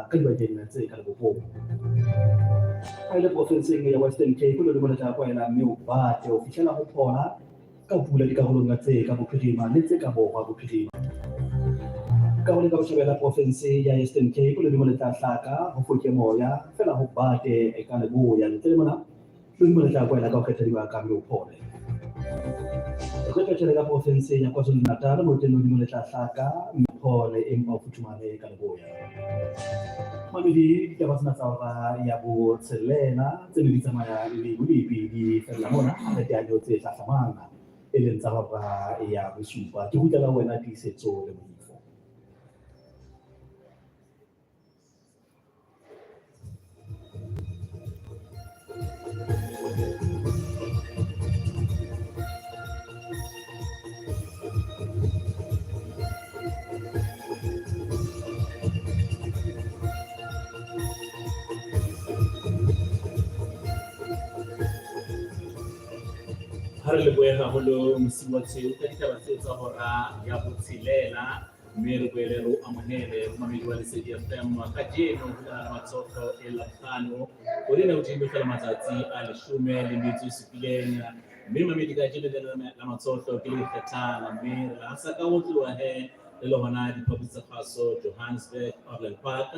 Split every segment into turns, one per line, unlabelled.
ka dibakeng tse ka lebopong. Ha e le porofenseng ya Western Cape, lehodimo le tla kwaela mme o bate ho fihlela ho phola ka pula dikarolong tse ka bophirima le tse ka borwa bophirima. Karolong e ka botjhabela porofense ya Eastern Cape, lehodimo le tla hlaka ho foke moya feela ho bate ka leboya. Ntle le mona, lehodimo le tla kwaela ka ho kgetha dibaka mme o phole. Re phethele ka porofense ya KwaZulu-Natal, moo teng lehodimo le tla hlaka mme o phole empa o futhumale ka leboya. Mamedi, ditaba tsena tsa hora ya botshelela tse ne di tsamaya le bolepi di fella mona, re teane tse hlahlamang e leng tsa hora ya bosupa. Ke kgutlela ho wena Tiisetso le Moifo.
Ha re lebohe haholo mosiu wa tshweu ka ditaba tseo tsa hora ya botshelela mme re boele re o amohele momamedi wa Lesedi FM kajeno ho lena la matsohlo e Labohlano kgwedi ena hodimo e hlola matsatsi a leshome le metso e supileng mme mamedi kajeno le lena la matsohlo ke le ikgethang mme re la hasa ka ho tloha he re le hona diphaposi tsa kgaso Johannesburg Orland Park.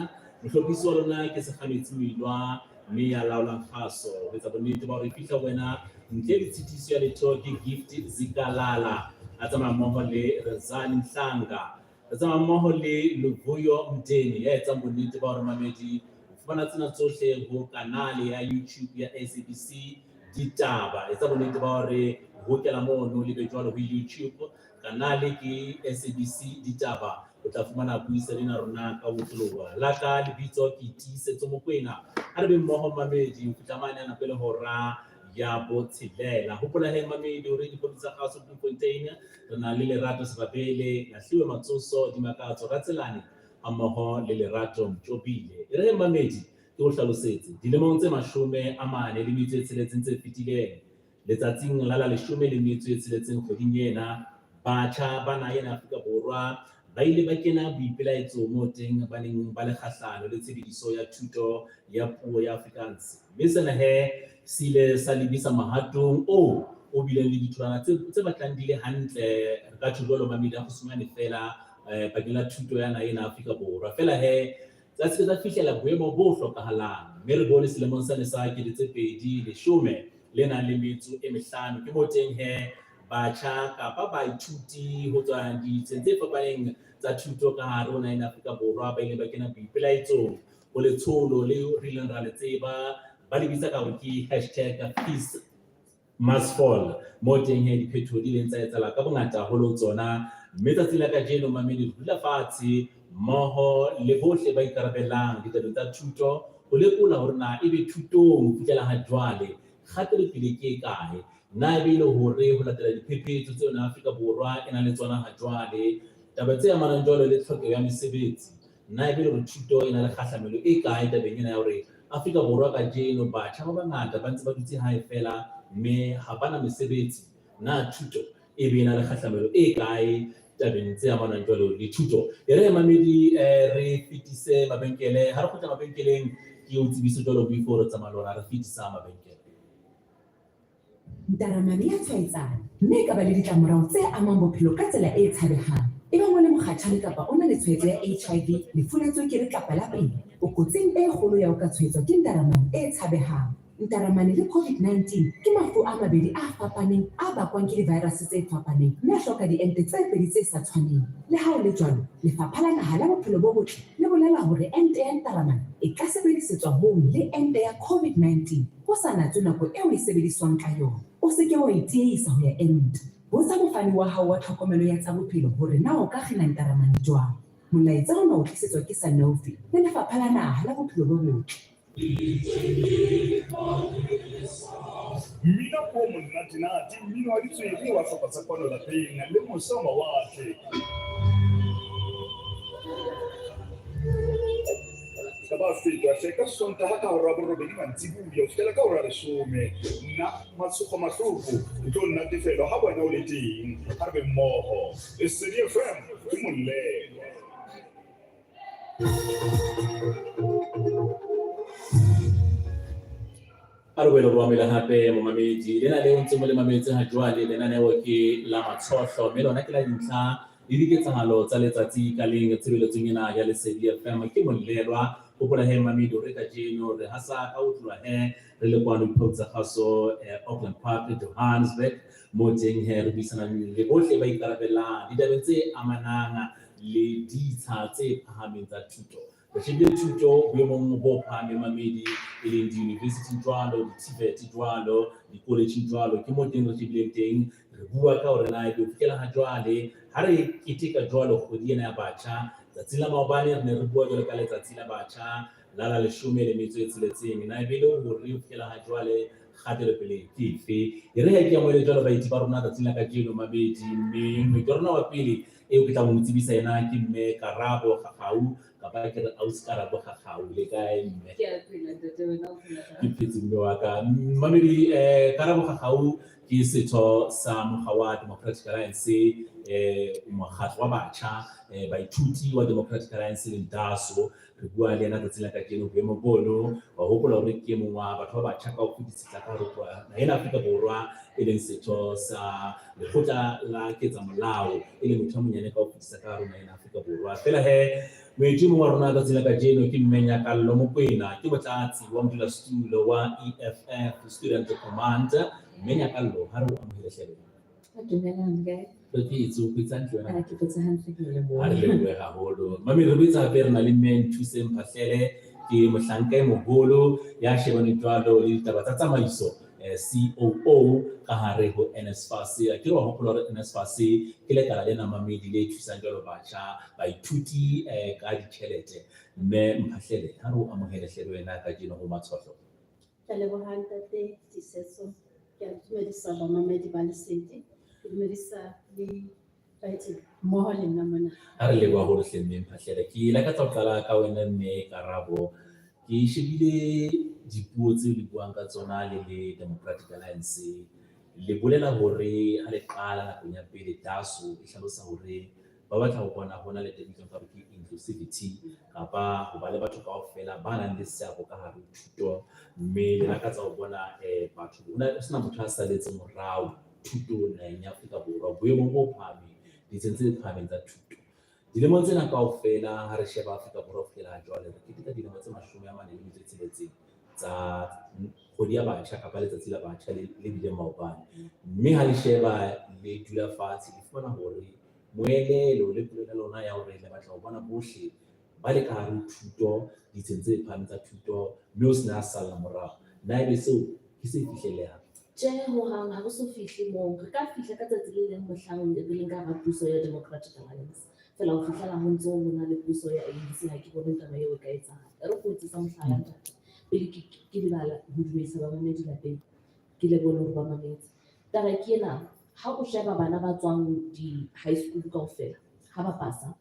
Mohlophisi wa lona ke Sekgametsi Moilwa mme ya laolang kgaso ho etsa bonnete ba hore e fihla ho wena ntle le tshitiso ya letho ke Gift Zikalala a tsamaya mmoho le Rezani Mhlanga. Re tsamaya mmoho le Luvuyo Mdeni ya etsang bonnete ba hore mamedi o fumana tsena tsohle ho kanale ya YouTube ya SABC Ditaba. Etsa bonnete ba hore hokela mono le be jwalo ho YouTube Kanale ke SABC Ditaba. O tla fumana puisano ena rona ka botloloha. La ka lebitso ke Tiisetso Mokwena. A re be mmoho mamedi ho fihla mane a nako e le hora ya botshelela. Hopola he mamedi hore diphoto tsa kgaso Bloemfontein re na le Lerato Serabele, Lahliwe Matsoso, Dimakatso Ratselane hammoho le Lerato Mtshobile. E re he mamedi ke o hlalosetse dilemong tse 46 tse fetileng Letsatsing la la leshome le metso e tsheletseng kgweding ena, batjha ba naha ena Afrika Borwa ba ile ba kena boipelaetsong moo teng ba neng ba le kgahlano le tshebediso ya thuto ya puo ya Afrikaans. Mme sena he se ile sa lebisa mohatong oo o bileng le ditholwana tse, tse batlang di le hantle, re ka tjho jwalo mamedi a kgutshwanyane feela bakeng la thuto ya naha ena Afrika Borwa. Feela he tsa se ke tsa fihlela boemo bo hlokahalang, mme re bone selemong sane sa 2010 le nang le metso e mehlano. Ke moo teng he batjha kapa baithuti ho tswa ditsheng tse fapaneng tsa thuto ka hare ho naheng Afrika Borwa ba ile ba kena boipelaetsong ho letsholo le re ileng ra le tseba ba le bitsa ka hore ke hashtag fees must fall, moo teng he diphethoho di ileng tsa etsahala ka bongata haholo ho tsona. Mme tsatsi la kajeno mamedi re dula fatshe mmoho le bohle ba ikarabellang ditabeng tsa thuto ho lekola hore na ebe thutong ho fihlela ha jwale kgatelopele ke e kae. Na ebe e le hore ho latela diphephetso tseo na Afrika Borwa e nang le tsona ha jwale, taba tse amanang jwalo le tlhokeho ya mesebetsi, na ebe e le hore thuto e na le kgahlamelo e kae tabeng ena ya hore Afrika Borwa kajeno batjha ba bangata ba ntse ba dutse hae feela mme ha ba na mesebetsi? Na thuto e be e na le kgahlamelo e kae tabeng tse amanang jwalo le thuto? E re mamedi re fetise mabenkele. Ha re kgutla mabenkeleng ke o tsebise jwalo boifo re tsamaya le ona re fetisa mabenkele.
Ntaramane ya tshwaetsana mme e ka ba le ditlamorao tse amang bophelo ka tsela e tshabehang. Ebang o le mokgatjhane kapa o na le tshwaetso ya HIV, lefu la tswekere kapa la pelo, o kotsing e kgolo ya ho ka tshwaetswa ke ntaramane e tshabehang. Ntaramane le COVID-19 ke mafu a mabedi a fapaneng a bakwang ke divaerase tse fapaneng mme a hloka diente tse pedi tse sa tshwaneng. Le ha ho le jwalo, Lefapha la Naha la Bophelo bo Botle le bolela hore ente ya ntaramane e ka sebedisetswa hong le ente ya COVID-19 ho sa natswe nako eo e sebediswang ka yona. O se ke wa itiehisa ho ya enta. Botsa mofani wa hao wa tlhokomelo ya tsa bophelo hore na o ka kgina ntaramane jwang. Molaetsa ona o tlisetswa ke Sanofi le Lefapha la Naha la Bophelo bo Botle.
Mmino o monnatenate, mmino wa ditswere wa hlopha sa kwano lapeng le mose wa mawatle. Ka ba fetwa hle ka Sontaha ka hora borobedi mantsibuya ho fihlela ka hora leshome. Nna Matshogo Mahloko ke tlo nnatefelwa ha wena o le teng. Ha re be mmoho. Lesedi FM ke molelwa.
Ha re boele re o amohele hape momamedi. Lena leo ntse mo le mametse ha jwale lenaneo ke la Matshohlo mme lona ke la dintlha le diketsahalo tsa letsatsi ka leng tshebeletsong ena ya Lesedi FM. Ke Molelwa. Hopola he mamedi hore kajeno re hasa ka ho tloha he re le kwano dipheo tsa kgaso Auckland Park Johannesburg mo teng he re buisanang le bohle ba ikarabellang ditabeng tse amanang le ditsha tse phahameng tsa thuto. Re shebile thuto boemong bo phahameng mamedi e leng di-university jwalo, di-TVET jwalo, di-college jwalo. Ke mo teng re shebileng teng re bua ka hore na ebe ho fihlela ha jwale ha re keteka jwalo kgwedi ena ya batjha. Tsatsing la maobane re ne re bua jwalo ka letsatsi la batjha la la 16. Na ebe le hore ho fihlela ha jwale kgatelopele ke efe? E re ha ke amohele jwalo baeti ba rona tsatsing la kajeno mamedi, mme moeti wa rona wa pele eo ke tla mo tsebisa yena ke mme Karabo Gagau kapa ke re ausi Karabo Gagau. Le kae mme?
Ke a phela ntate, wena o phela
Ke phetse mme wa ka. Mamedi Karabo Gagau ke setho sa mokga wa Democratic Alliance, mokgatlo wa batjha, baithuti wa Democratic Alliance le DASO. Re bua le yena tsatsing la kajeno boemo bono. Wa hopola hore ke e mong wa batho ba batjha ka ho fetisisa ka hore tloha naheng ya Afrika Borwa e leng setho sa lekgotla la ketsamolao, e leng motho a monyane ka ho fetisisa ka hare ho naha ena ya Afrika Borwa. Feela he moeti e mong wa rona tsatsing la kajeno ke mme Nyakallo Mokoena, ke motlatsi wa modulasetulo wa EFF Student Command. Mme Nyakallo, ha re o amohele hle wena.
Dumelang, kae?
Re phetse, o phetse hantle wena?
Ah, ke phetse hantle, ke leboha.
Ha re lebohe haholo. Mami, re boetse hape re na le mme Nthuseng Phahlele, ke mohlanka e moholo ya shebaneng jwalo le ditaba tsa tsamaiso, COO ka hare ho NSFAS. Ke re wa hopola hore NSFAS ke lekala lena mamedi le thusang jwalo batjha, baithuti ka ditjhelete. Mme Mphahlele, ha re o amohele hle le wena kajeno ho Matshohlo.
Ke a leboha ntate Tiisetso. Ke a dumedisa bamamedi ba Lesedi. Ke dumedisa le baeti mmoho le nna mona.
Ha re leboha haholo hle mme Mphahlele. Ke lakatsa ho qala ka wena mme Karabo. Ke shebile dipuo tseo le buang ka tsona le le Democratic Alliance. Le bolela hore ha le qala nakong ya pele DASO e hlalosa hore ba batla ho bona hona le tse bitswang ka hore ke inclusivity kapa ho ba le batho kaofela ba nang le seabo ka hare ho thuto, mme le lakatsa ho bona batho ho sena motho a saletseng morao thutong naheng ya Afrika Borwa boemong bo phahameng, ditsheng tse phahameng tsa thuto. Dilemong tsena kaofela ha re sheba Afrika Borwa ho fihlela jwale re keteka dilemo tse 46 tsa kgwedi ya batjha kapa letsatsi la batjha le bileng maobane. Mme ha le sheba le dula fatshe le fumana hore moelelo le polelo ya lona ya hore le batla ho bona bohle ba le ka hare ho thuto, ditsheng tse phahameng tsa thuto, mme ho sena a salla morao. Na ebe seo ke se fihlelehang?
Tjhe, hohang ha re so fihle moo. Re ka fihla ka tsatsi le leng mohlang re leng ka hara puso ya Democratic Alliance. Feela ho fihlela ho ntso ho na le puso ya ANC, ha ke bone taba eo e ka etsahala. E re ko etsetsa mohlala ntate. Pele ke lebala ho dumedisa bamamedi lapeng. Ke lebohe hore ba mametse. Taba ke ena, ha o sheba bana ba tswang di-high school kaofela, ha ba pasa,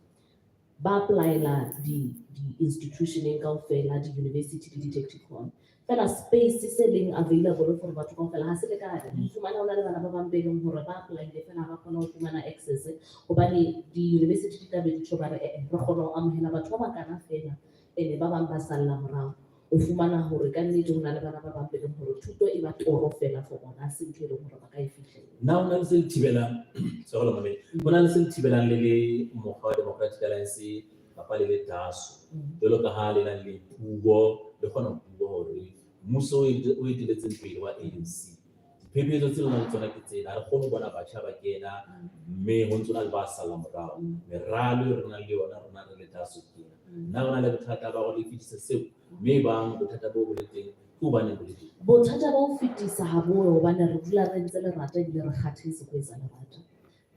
ba apply-ela di-institutioneng kaofela, di-university le di-technikon. Feela space se leng available for batho kaofela ha se lekane. O fumana ho na le bana ba bang be leng hore ba apply-ile feela ha ba kgona ho fumana access hobane di-university di tla be di tjho ba re re kgona ho amohela batho ba bakana feela, ene ba bang ba salla morao. O fumana hore ka nnete ho na le bana ba bang be leng hore thuto e ba toro feela for bona, ha se ntho e leng hore ba ka e fihlella.
Na ho na le se le thibelang, tshwarelo mamedi, ho na le se le thibelang le le mokgwa wa Democratic Alliance kapa le le DASO, jwalo ka ha le na le puo, le kgona ho bua hore mmuso o eteletseng pele wa ANC, diphephetso tse lona le tsona ke tsena, ha re kgone ho bona batjha ba kena, mme ho ntso na le ba salla morao. Meralo e re nang le yona rona re le DASO ke ena. Na ho na le bothata ba hore le fetise seo, mme bang bothata bo bo le teng, ke hobaneng bo le teng?
Bothata ba ho fetisa ha bo yo hobane re dula re ntse lerata ebile re kgathetse ho etsa lerata.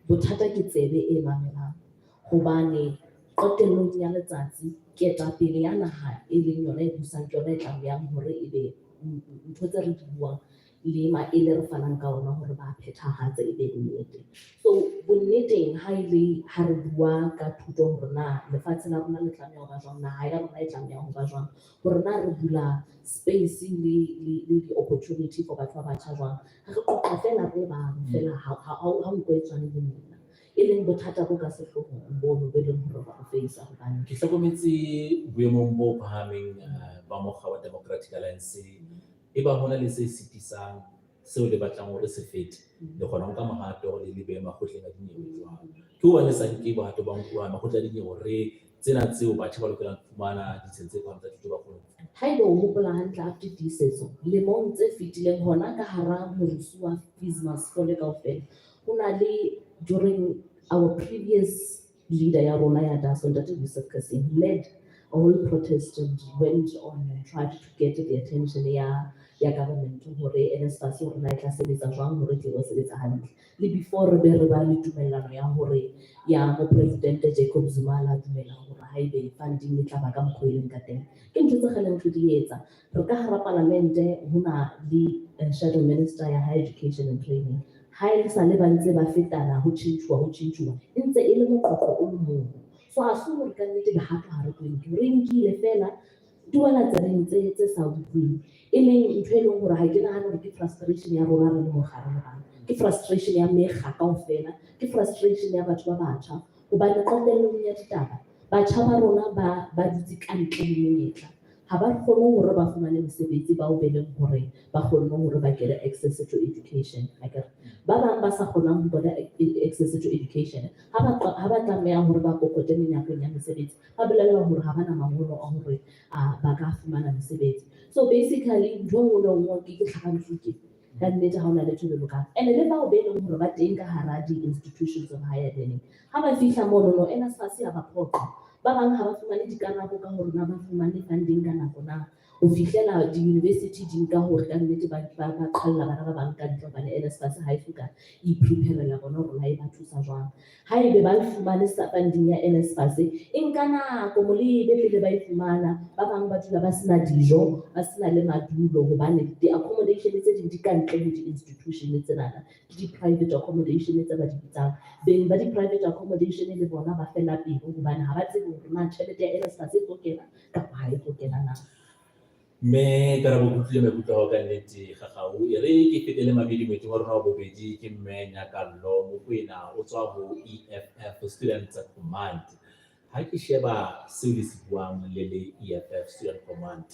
Bothata ke tsebe e mamelang hobane qetellong ya letsatsi ketapele ya naha e leng yona e busang ke yona e tlamehang hore ebe ntho tse re di buang le maele re fanang ka ona hore ba phethahatse e be nnete. So bonneteng ha e le ha re bua ka thuto hore na lefatshe la rona le tlameha ho ba jwang, naha ya rona e tlameha ho ba jwang, hore na re bula space le di-opportunity for batho ba batjha jwang. Re qoqa feela re bang feela ha nko e tswane le nna. E leng bothata bo ka sehloohong bono bo e leng hore ba bo face-a hobane.
Ke hlokometse boemong bo phahameng ba mokga wa Democratic Alliance. E ba hona le se sitisang seo le batlang hore se fete, le kgona ho nka mohato le lebe makgotleng a dinyewe jwang? Ke hobane le sa nke bohato ba nkuwa makgotla a dinyewe hore tsena tseo batjha ba lokelang ho fumana ditsheng tse phahameng tsa thuto ba kgone ho fumana.
Haeba o hopola hantle after tiisetso, lemong tse fetileng hona ka hara morusu wa Fees Must Fall kaofela, ho na le during our previous leader ya rona ya DASO, Ntate Yusuf Cassim, led a whole protest and went on and tried to get the attention ya government hore NSFAS hore na e tla sebetsa jwang hore e tle e sebetsa hantle. Le before re be re ba le tumellano ya hore ya mopresidente Jacob Zuma la dumela hore haebe funding e tla ba ka mokgwa e leng ka teng. Ke ntho tse kgaleng re di etsa. Re ka hara palamente ho na le shadow minister ya higher education and training. Ha e sa le ba ntse ba fetana ho tjhentjhuwa ho tjhentjhuwa, e ntse e le moqoqo o le mong. So ha se hore ka nnete bohato ha re tlo e nke, re nkile fela duela tseleng tse sa utlweng. E leng ntho e leng hore ha ke nahane hore ke frustration ya rona re le mokgare le bana. Ke frustration ya mekga kaofela, ke frustration ya batho ba batjha. Hobane qetellong ya ditaba, batjha ba rona ba dutse ka ntle ho menyetla. Ha ba kgone hore ba fumane mesebetsi bao be leng hore ba kgonne hore ba get access to education. Akere ba bang ba sa kgonang ho bona access to education, ha ba tlameha hore ba kokote menyakong ya mesebetsi, ba bolellwa hore ha bana mangolo a hore ba ka fumana mesebetsi. So basically ntho e nngwe le nngwe ke tlhakantsuke. Ka nnete ha hona letho le lokang. And le bao be leng hore ba teng ka hara di-institutions of higher learning, ha ba fihla monono NSFAS ya ba phoqa. Ba bang ha ba fumane dikarabo ka hore na ba fumane funding ka nako na. Ho fihlela di-university di nka hore ka nnete ba qhalla bana ba bang ka ntle hobane NSFAS ha e soka e prepare-ela bona hore na e ba thusa jwang. Haebe ba fumane funding ya NSFAS, e nka nako molebe pele ba e fumana. Ba bang ba dula ba sena dijo, ba sena le madulo hobane di-accommodation tse ding di ka ntle ho di-institution tsenana. Ke di-private accommodation tse ba di bitsang. Beng ba di-private accommodation le bona ba fela pelo hobane ha ba tsebe hore na tjhelete ya NSFAS e tlo kena kapa ha e tlo kena na.
Mme Karabo, ke utlwile maikutlo a hao ka nnete Gagau. E re ke fetele mamedi moeteng wa rona wa bobedi ke mme Nyakallo Mokoena o tswa ho EFF Student Command. Ha ke sheba seo le se buang le le EFF Student Command,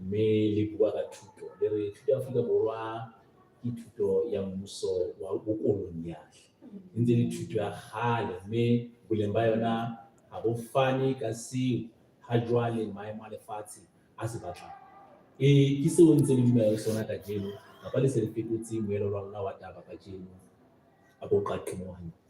mme le bua ka thuto, le re thuto ya Afrika Borwa ke thuto ya mmuso wa bokoloniale. E ntse le thuto ya kgale mme boleng ba yona ha bo fane ka seo ha jwale maemo a lefatshe a se batlang. Ke seo ntse le dumela le sona kajeno kapa le se le fetotse moelelo wa lona wa taba kajeno? A ko qaqe moo hantle.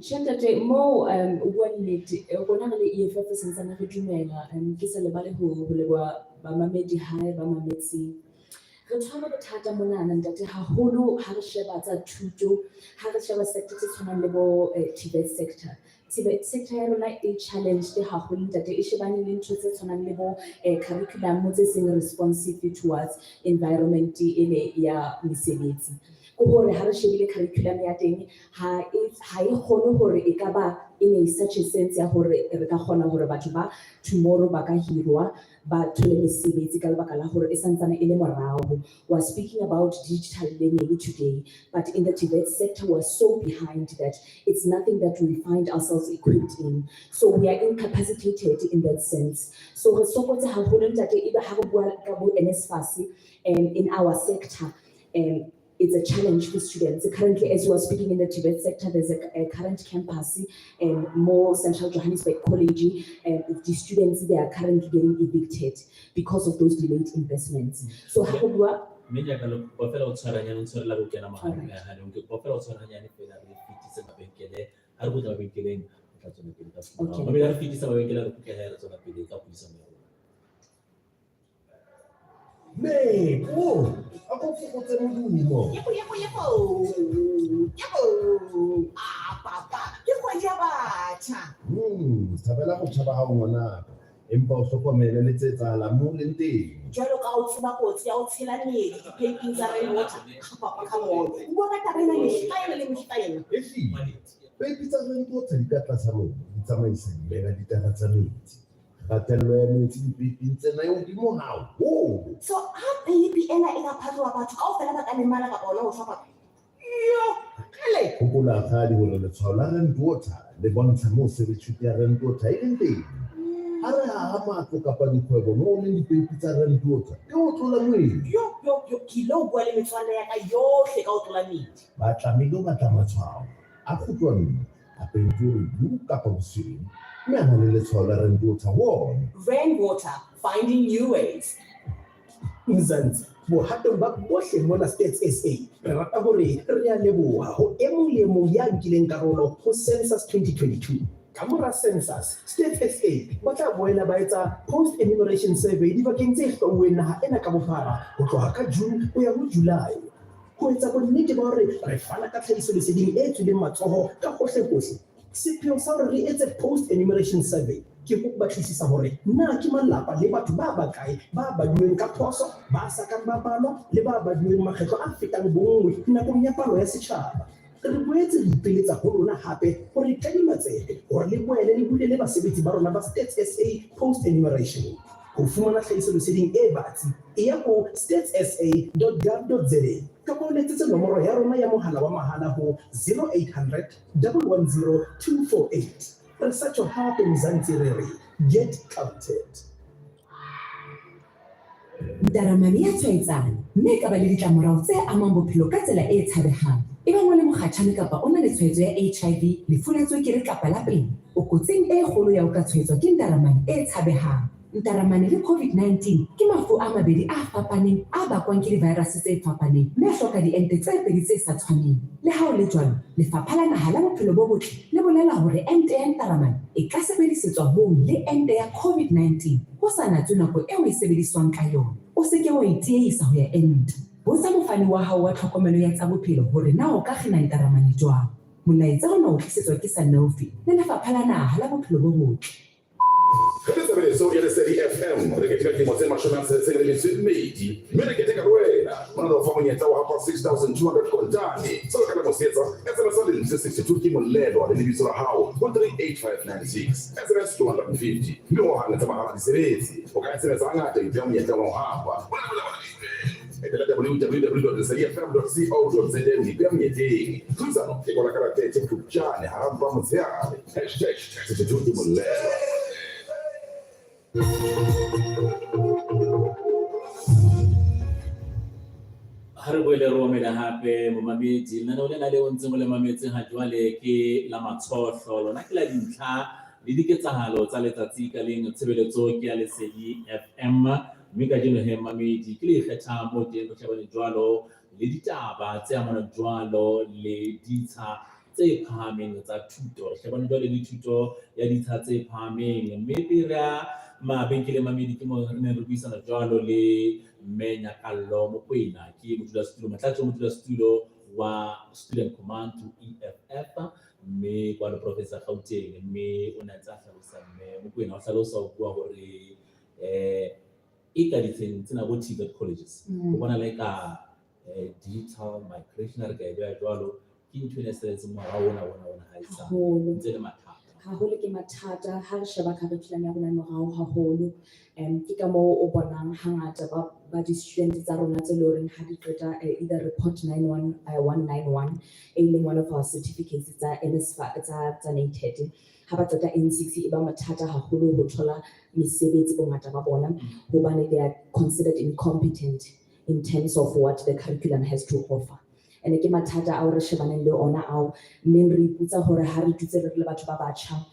Tjhe ntate, moo o bua nnete, rona re le EFF santsane re dumela, ke sa lebale ho leboha bamamedi hae ba mametseng. Re tshwara bothata monana ntate haholo ha re sheba tsa thuto, ha re sheba sector tse tshwanang le bo TVET sector. TVET sector ya rona e challenged haholo ntate, e shebane le ntho tse tshwanang le bo curriculum tse seng responsive towards environment ele ya mesebetsi. Ke hore ha re shebile curriculum ya teng ha e kgone hore e ka ba in a such a sense ya hore re ka kgona hore batho ba tomorrow ba ka hirwa ba thole mesebetsi ka lebaka la hore e santsane e le morao. We are speaking about digital learning today, but in the TVET sector we are so behind that it's nothing that we find ourselves equipped in. So we are incapacitated in that sense. So re sokotse haholo ntate, ebe ha re bua ka bo NSFAS in our sector, it's a challenge for students. Currently, as we are speaking in the TVET sector, there's a current campus and more Central Johannesburg College, and the students, they are currently getting evicted because of those delayed investments. So ha re bua
Mme Nyakallo, ke kopa fela o tshwaranyane, o ntshwarela ho kena mahareng
Alright.
a hanong. Ke kopa fela o tshwaranyane fela re fetise mabenkele. Ha re kgutla mabenkeleng, re tla tswela pele ka puisano.
Okay.
Mamedi, ha re fetisa mabenkele, re kgutle re tswela pele ka puisano ya rona.
Mepo, a ko fokotse modumo.
Yebo, yebo, yebo. Yebo. Ah, papa, ke kgwedi ya batjha.
Thabela botjha ba hao ngwanaka. Empa o hlokomele le tse etsahalang moo leng teng.
Jwalo ka o tseba kotsi ya ho tshela meedi dipeiping tsa rainwater. Ah, papa, come on. O bua ka taba ena mehla ena le mehla ena.
Ehlile, peipi tsa rainwater di ka tlasa mobu, di tsamaisa dimela ditaba tsa metsi. Kgatello ya metsi dipeiping tsena e hodimo haholo.
So ha peipi ena e ka phatloha, batho kaofela ba ka lemala kapa hona ho shwa, papa. Yo, kgele.
Hopola kgadi hore letshwao la rainwater le bontsha moo servitude ya rainwater e leng teng. Ha re haha matlo kapa dikgwebo moo leng dipeipi tsa Rand Water, ke ho tlola moedi.
Yo, yo, yo, ke ile ho bua le metswalle ya ka yohle ka ho tlola meedi.
Ba tlamehile ho batla matshwao a kgutlwanne, a pentuwe blue kapa bosweu, mme a na le letshwao la Rand Water ho ona.
Rand Water, finding new ways.
Mzansi, bohatong ba bohle mona Stats SA, re rata hore re a leboha ho e mong le e mong ya nkileng karolo ho Census 2022. Ka mora census, Stats SA ba tla boela ba etsa post enumeration survey dibakeng tse hlwauweng naha ena ka bophara ho tloha ka June ho ya ho July. Ho etsa bonnete ba hore re fana ka tlhahisoleseding e tswileng matsoho ka hohlehohle. Sepheo sa hore re etse post enumeration survey ke ho batlisisa hore na ke malapa le batho ba bakae ba baduweng ka phoso, ba sa kang ba balwa le ba baduweng makgetlo a fetang bonngwe nakong ya palo ya setjhaba. Re boetse re ipeletsa ho lona hape hore tadima tsebe hore le boele le bulele basebetsi ba rona ba Stats SA post enumeration. Ho fumana tlhahisoleseding e batsi, eya ho statssa.gov.za kapa o letsetse nomoro ya rona ya mohala wa mahala ho 0800 110 248. Re sa tjho hape Mzansi re re, get counted.
Ntaramane ya tshwaetsana mme e ka ba le ditlamorao tse amang bophelo ka tsela e tshabehang. Ebang o le mokgatjhane kapa o na le tshwaetso ya HIV, lefu la tswekere kapa la pelo, o kotsing e kgolo ya ho ka tshwaetswa ke ntaramane e tshabehang. Ntaramane le COVID-19 ke mafu a mabedi a fapaneng a bakwang ke divaerase tse fapaneng mme a hloka diente tse pedi tse sa tshwaneng. Le ha ho le jwalo, Lefapha la Naha la Bophelo bo Botle le bolela hore ente ya ntaramane e ka sebedisetswa hong le ente ya COVID-19 ho sa natswe nako eo e sebediswang ka yona. O se ke wa itiehisa ho ya enta. Botsa mofani wa hao wa tlhokomelo ya tsa bophelo hore na o ka kgina ntaramane jwang. Molaetsa ona o tlisetswa ke Sanofi le Lefapha la Naha la Bophelo bo Botle.
Re le tshebeletso ya Lesedi FM re keteka dilemo tse 62 mme re keteka le wena. Mona re o fa monyetla wa hapa 6200 kontane. Seo o tlamehang ho se etsa, SMS lentswe 62 ke molelwa le lebitso la hao ho 38596. SMS 250 mme ho hang tsa mahala di sebetse. O ka SMS hangata ipea monyetla wa ho hapa. Etela www.lesedifm.co.za ho ipea monyetleng. Tlhodisano e kwala ka la 30 Phupjane hara mpa motshehare. Hashtag 62 ke molelwa.
Ha re boele re omele hape momamedi, lenaneo lena leo ntseng o le mametseng ha jwale ke la Matshohlo, lona ke la dintlha le diketsahalo tsa letsatsi ka leng. Tshebeletso ke ya Lesedi FM, mme kajeno he mamedi ke le ikgethang moo teng re shebane jwalo le ditaba tse amanang jwalo le ditsha tse phahameng tsa thuto. Re shebane jwale le thuto ya ditsha tse phahameng, mme pele re ya mabenkeleng mamedi ke moo re neng re buisana jwalo le Mme Nyakallo Mokwena, ke modulasetulo, motlatsi wa modulasetulo wa Student Command to EFF, mme kwano province ya Gauteng. Mme o ne a ntse a hlalosa mme Mokwena, o hlalosa o bua hore e ka ditsheng tsena bo TVET colleges ho bona le ka digital migration, re ka e beha jwalo, ke ntho ena e saletseng morao ona ona ona ha e sa
Haholo.
ntse le mathata.
Haholo ke mathata ha re sheba curriculum ya rona e morao haholo. Ke ka moo o bonang hangata ba di-student tsa rona tse leng horeng ha di qeta either report 91 191 e leng one of our certificates tsa NSFAS tsa NATED, ha ba qeta N6 e ba mathata haholo ho thola mesebetsi bongata ba bona, hobane they are considered incompetent in terms of what the curriculum has to offer. And ke mathata ao re shebaneng le ona ao, mme re ipotsa hore ha re dutse re le batho ba batjha,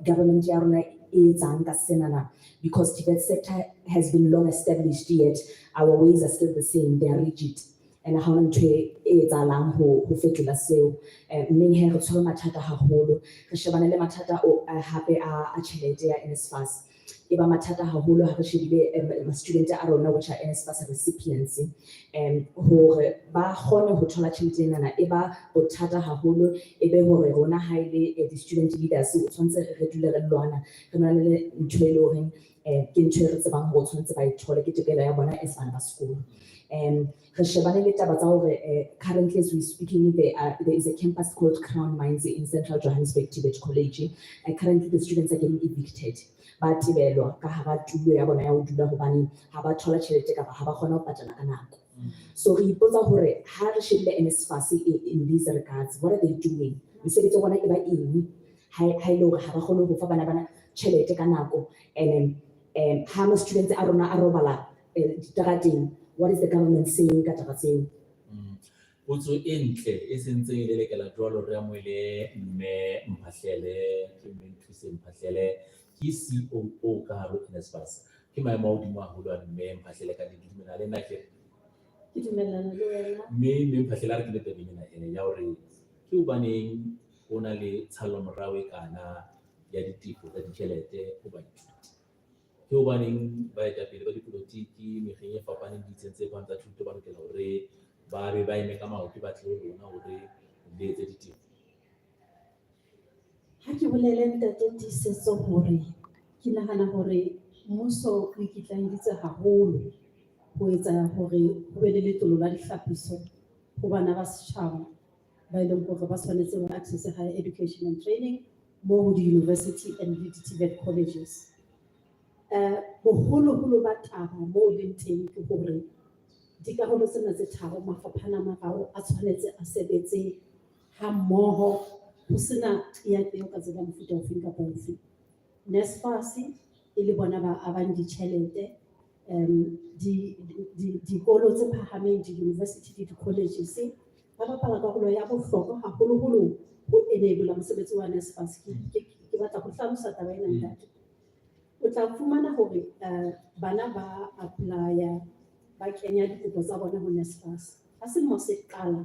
government ya rona e etsang ka senana, because TVET sector has been long established, yet our ways are still the same, they are rigid, and ha hona ntho e etsahalang ho fetola seo. Mme he re tshwere mathata haholo, re shebane le mathata o hape a tjhelete ya NSFAS. E ba mathata haholo ha re shebile ma-student a rona which are NSFAS recipients, hore ba kgone ho thola tjhelete enana e ba bothata haholo. E be hore rona ha e le di-student leaders, o tshwanetse re dule re lwana, re na le ntho e le horeng ke ntho e re tsebang hore o tshwanetse ba e thole, ke tokelo ya bona as bana ba sekolo. Re shebane le taba tsa hore currently as we speaking there is a campus called Crown Mines in Central Johannesburg TVET College. Currently the students are getting evicted, ba tebelwa ka hara tulo ya bona ya ho dula hobane ha ba thola tjhelete kapa ha ba kgona ho patala ka nako. So re ipotsa hore ha re shebile NSFAS in these regards, what are they doing? Mosebetsi wa bona e ba eng ha e le hore ha ba kgone ho fa bana bana tjhelete ka nako? And ha ma students a rona a robala diterateng, what is the government saying ka taba tseo?
Potso e ntle e sentseng e lelekela jwalo re amohele mme Mphahlele, ke mme Nthuse Mphahlele, ke COO ka hare ho NSFAS. Ke maemo a hodimo haholo a mme Mphahlele ka nnete, dumela le nna akere?
Ke dumellana le wena.
Mme Mphahlele a re kene tabeng ena ya hore ke hobaneng ho na le tshallomorao e kana ya ditefo tsa ditjhelete ho baithuti. Ke hobaneng baetapele ba dipolotiki mekgeng e fapaneng ditsheng tse phahameng tsa thuto ba lokela hore ba be ba eme ka maoto ba tle ho lona hore le etse ditefo?
Ha ke bolele ntate Tiisetso hore ke nahana hore mmuso o ikitlaeditse haholo ho etsa hore ho be le letlolo la dihlapiso ho bana ba setjhaba ba e leng hore ba tshwanetse ba access higher education and training mo ho di-university and le di-TVET colleges. Boholoholo ba taba moo leng teng ke hore dikarolo tsena tse tharo, mafapha ana a mararo a tshwanetse a sebetse ha mmoho ho sena qeaqeo ka tsela mofuta ofeng kapa ofe. NSFAS e le bona ba abang ditjhelete, dikolo tse phahameng, di-university le di-colleges ba bapala karolo ya bohlokwa haholoholo ho enable mosebetsi wa NSFAS. Ke batla ho hlalosa taba ena ntate. O tla fumana hore bana ba apply-a, ba kenya dikopo tsa bona ho NSFAS. Ha selemo se qala,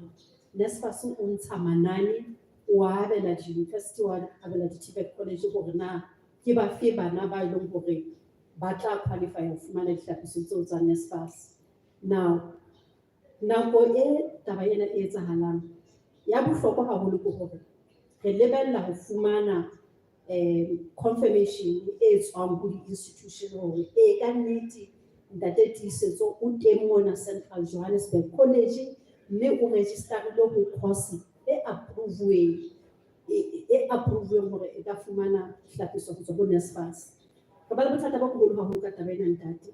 NSFAS o ntsha manane, o abela di-university, o abela di-TVET college hore na ke bafe bana ba e leng hore ba tla qualify ho fumana dihlapiso tseo tsa NSFAS. Now, nako e taba ena e etsahalang, ya bohlokwa haholo ke hore re lebella ho fumana confirmation e tswang ho di-institution hore e ka nnete ntate Tiisetso o teng mona Central Johannesburg College mme o register-ile ho course e approve-weng, e approve-weng hore e ka fumana hlapiso ho tswa ho NSFAS. Re ba le bothata bo boholo haholo ka taba ena ntate.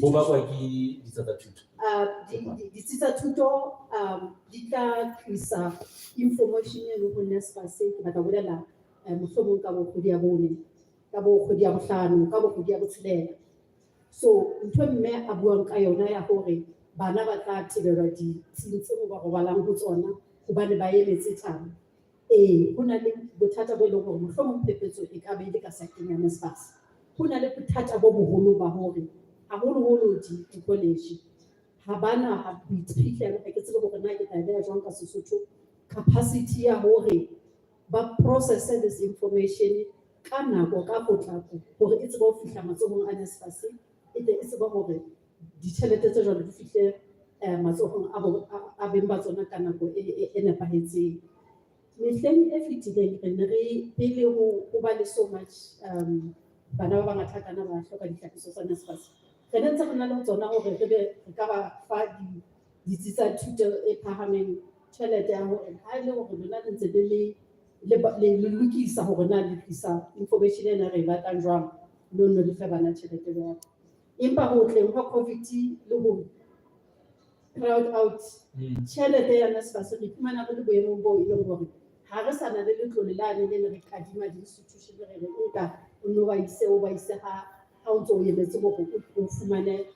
Bo bakwa ke ditsa tsa thuto.
Ditsi tsa thuto di tla tlisa information eno ho NSFAS, ke batla ho bolela mohlomong ka bo kgwedi ya bone, ka bo kgwedi ya bohlano, ka bo kgwedi ya botshelela. So ntho mme a buang ka yona ya hore bana ba tla thibelwa ditsing tseo ba robalang ho tsona hobane ba emetse taba. Ee, ho na le bothata bo e leng hore mohlomong phephetso e ka be e le ka saeteng ya NSFAS. Ho na le bothata bo boholo ba hore haholoholo di-college ha bana ha boiphihlelo, ha ke tsebe hore na ke tla e beha jwang ka Sesotho, capacity ya hore ba process this information ka nako, ka potlako hore e tsebe ho fihla matsohong a NSFAS, e tle e tsebe hore ditjhelete tse jwalo di fihle matsohong a beng ba tsona ka nako e nepahetseng. Mehleng e fetileng re ne re pele ho ba le so much bana ba bangata hakana ba hloka dihlapiso tsa NSFAS. Re ne ntse re na le tsona hore re be re ka ba fa ditsi tsa thuto e phahameng tjhelete ya hore ha e le hore lona le ntse le le lokisa hore na le tlisa information ena re e batlang jwang, le nno le fe bana tjhelete jwang. Empa ho tleng hwa COVID le ho crowd out tjhelete ya NSFAS, re iphumana re le boemong boo e leng hore ha re sa na le letlole lane le ne re kadima di-institution re re nka o nno ba ise, o ba ise ha o ntso o emetse hore o fumane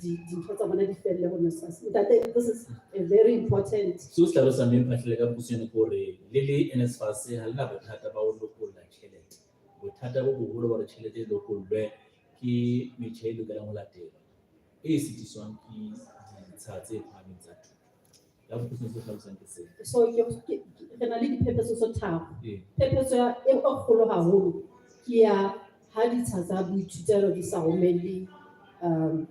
dintho tsa bona di felle ho NSFAS. Ntate, this is a very important.
Seo se hlalosang mme Mphahlele ka puso ena ke hore le le NSFAS ha le na bothata ba ho lokolla tjhelete. Bothata bo boholo ba hore tjhelete e lokollwe ke metjha e lokelang ho latelwa e sitiswang ke ditsha tse phahameng tsa thuto. Ya bopuso se hlalosang ke sena.
So ke re na le diphephetso tse tharo. Phephetso ya e kgolo haholo ke ya ha ditsha tsa boithutelo di sa romelle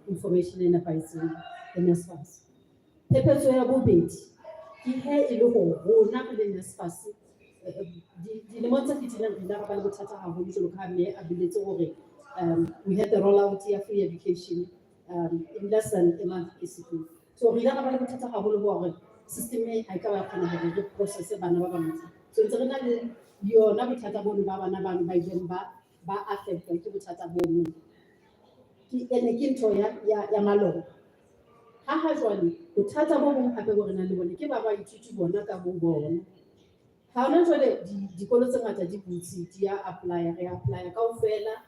information e nepahetseng NSFAS. Phephetso ya bobedi ke he e le hore rona re le NSFAS, dilemong tse fetileng re ile ra ba le bothata haholo jwalo ka ha mme a boletse hore we had the rollout ya free education in less than a month basically. So re ile ra ba le bothata haholo bo hore system e ha e ka ba kgona hore re process bana ba bangata. So ntse re na le yona bothata bono ba bana bano ba ileng ba affectwa ke bothata bono. Ke ene ke ntho ya maloba. Ha jwale bothata bo bong hape bo re nang le bone ke ba baithuti bona ka bo bona. Ha hona jwale dikolo tse ngata di butse, di a apply-a, re apply-a kaofela.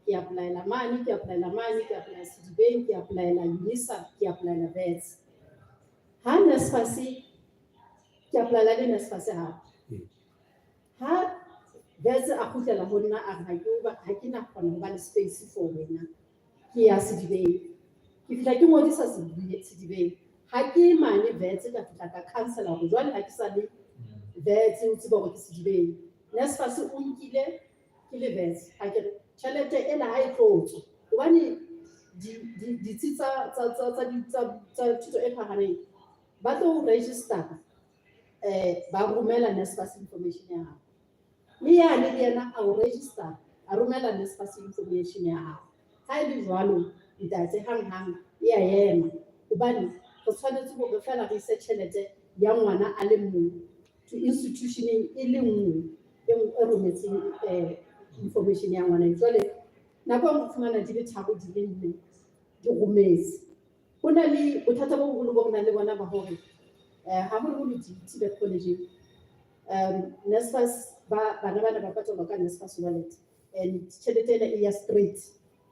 Ke apply-ela mane, ke apply-ela mane, ke apply-ela Sedibeng, ke apply-ela Unisa, ke apply-ela Wits. Ha NSFAS, ke apply-ela le NSFAS hape. Ha Wits a kgutlela ho nna a re ha ke na kgona ho ba le space for wena. Ke ya Sedibeng. Ke fihla ke ngodisa Sedibeng. Ha ke mane Wits ka fihla ka cancel-a hore jwale ha ke sa le Wits o tseba hore ke Sedibeng. NSFAS o nkile ke le Wits. Ha ke re tjhelete ena ha e tlo tswa. Hobane ditsi tsa thuto e phahameng ba tlo register ba romela NSFAS information ya hao. Le yane le yena a o register a romela NSFAS information ya hao. Ha e le jwalo ntate hanghang e a ema hobane re tshwanetse hore feela re ise tjhelete ya ngwana a le mong to institution-eng e le nngwe e rometseng information ya ngwana. Jwale nako e nngwe o fumana di le tharo di le nne di rometse. Ho na le bothata bo boholo bo re nang le bona ba hore haholoholo di-TVET college NSFAS ba bana bana ba patalwa ka NSFAS wallet and tjhelete ena e ya straight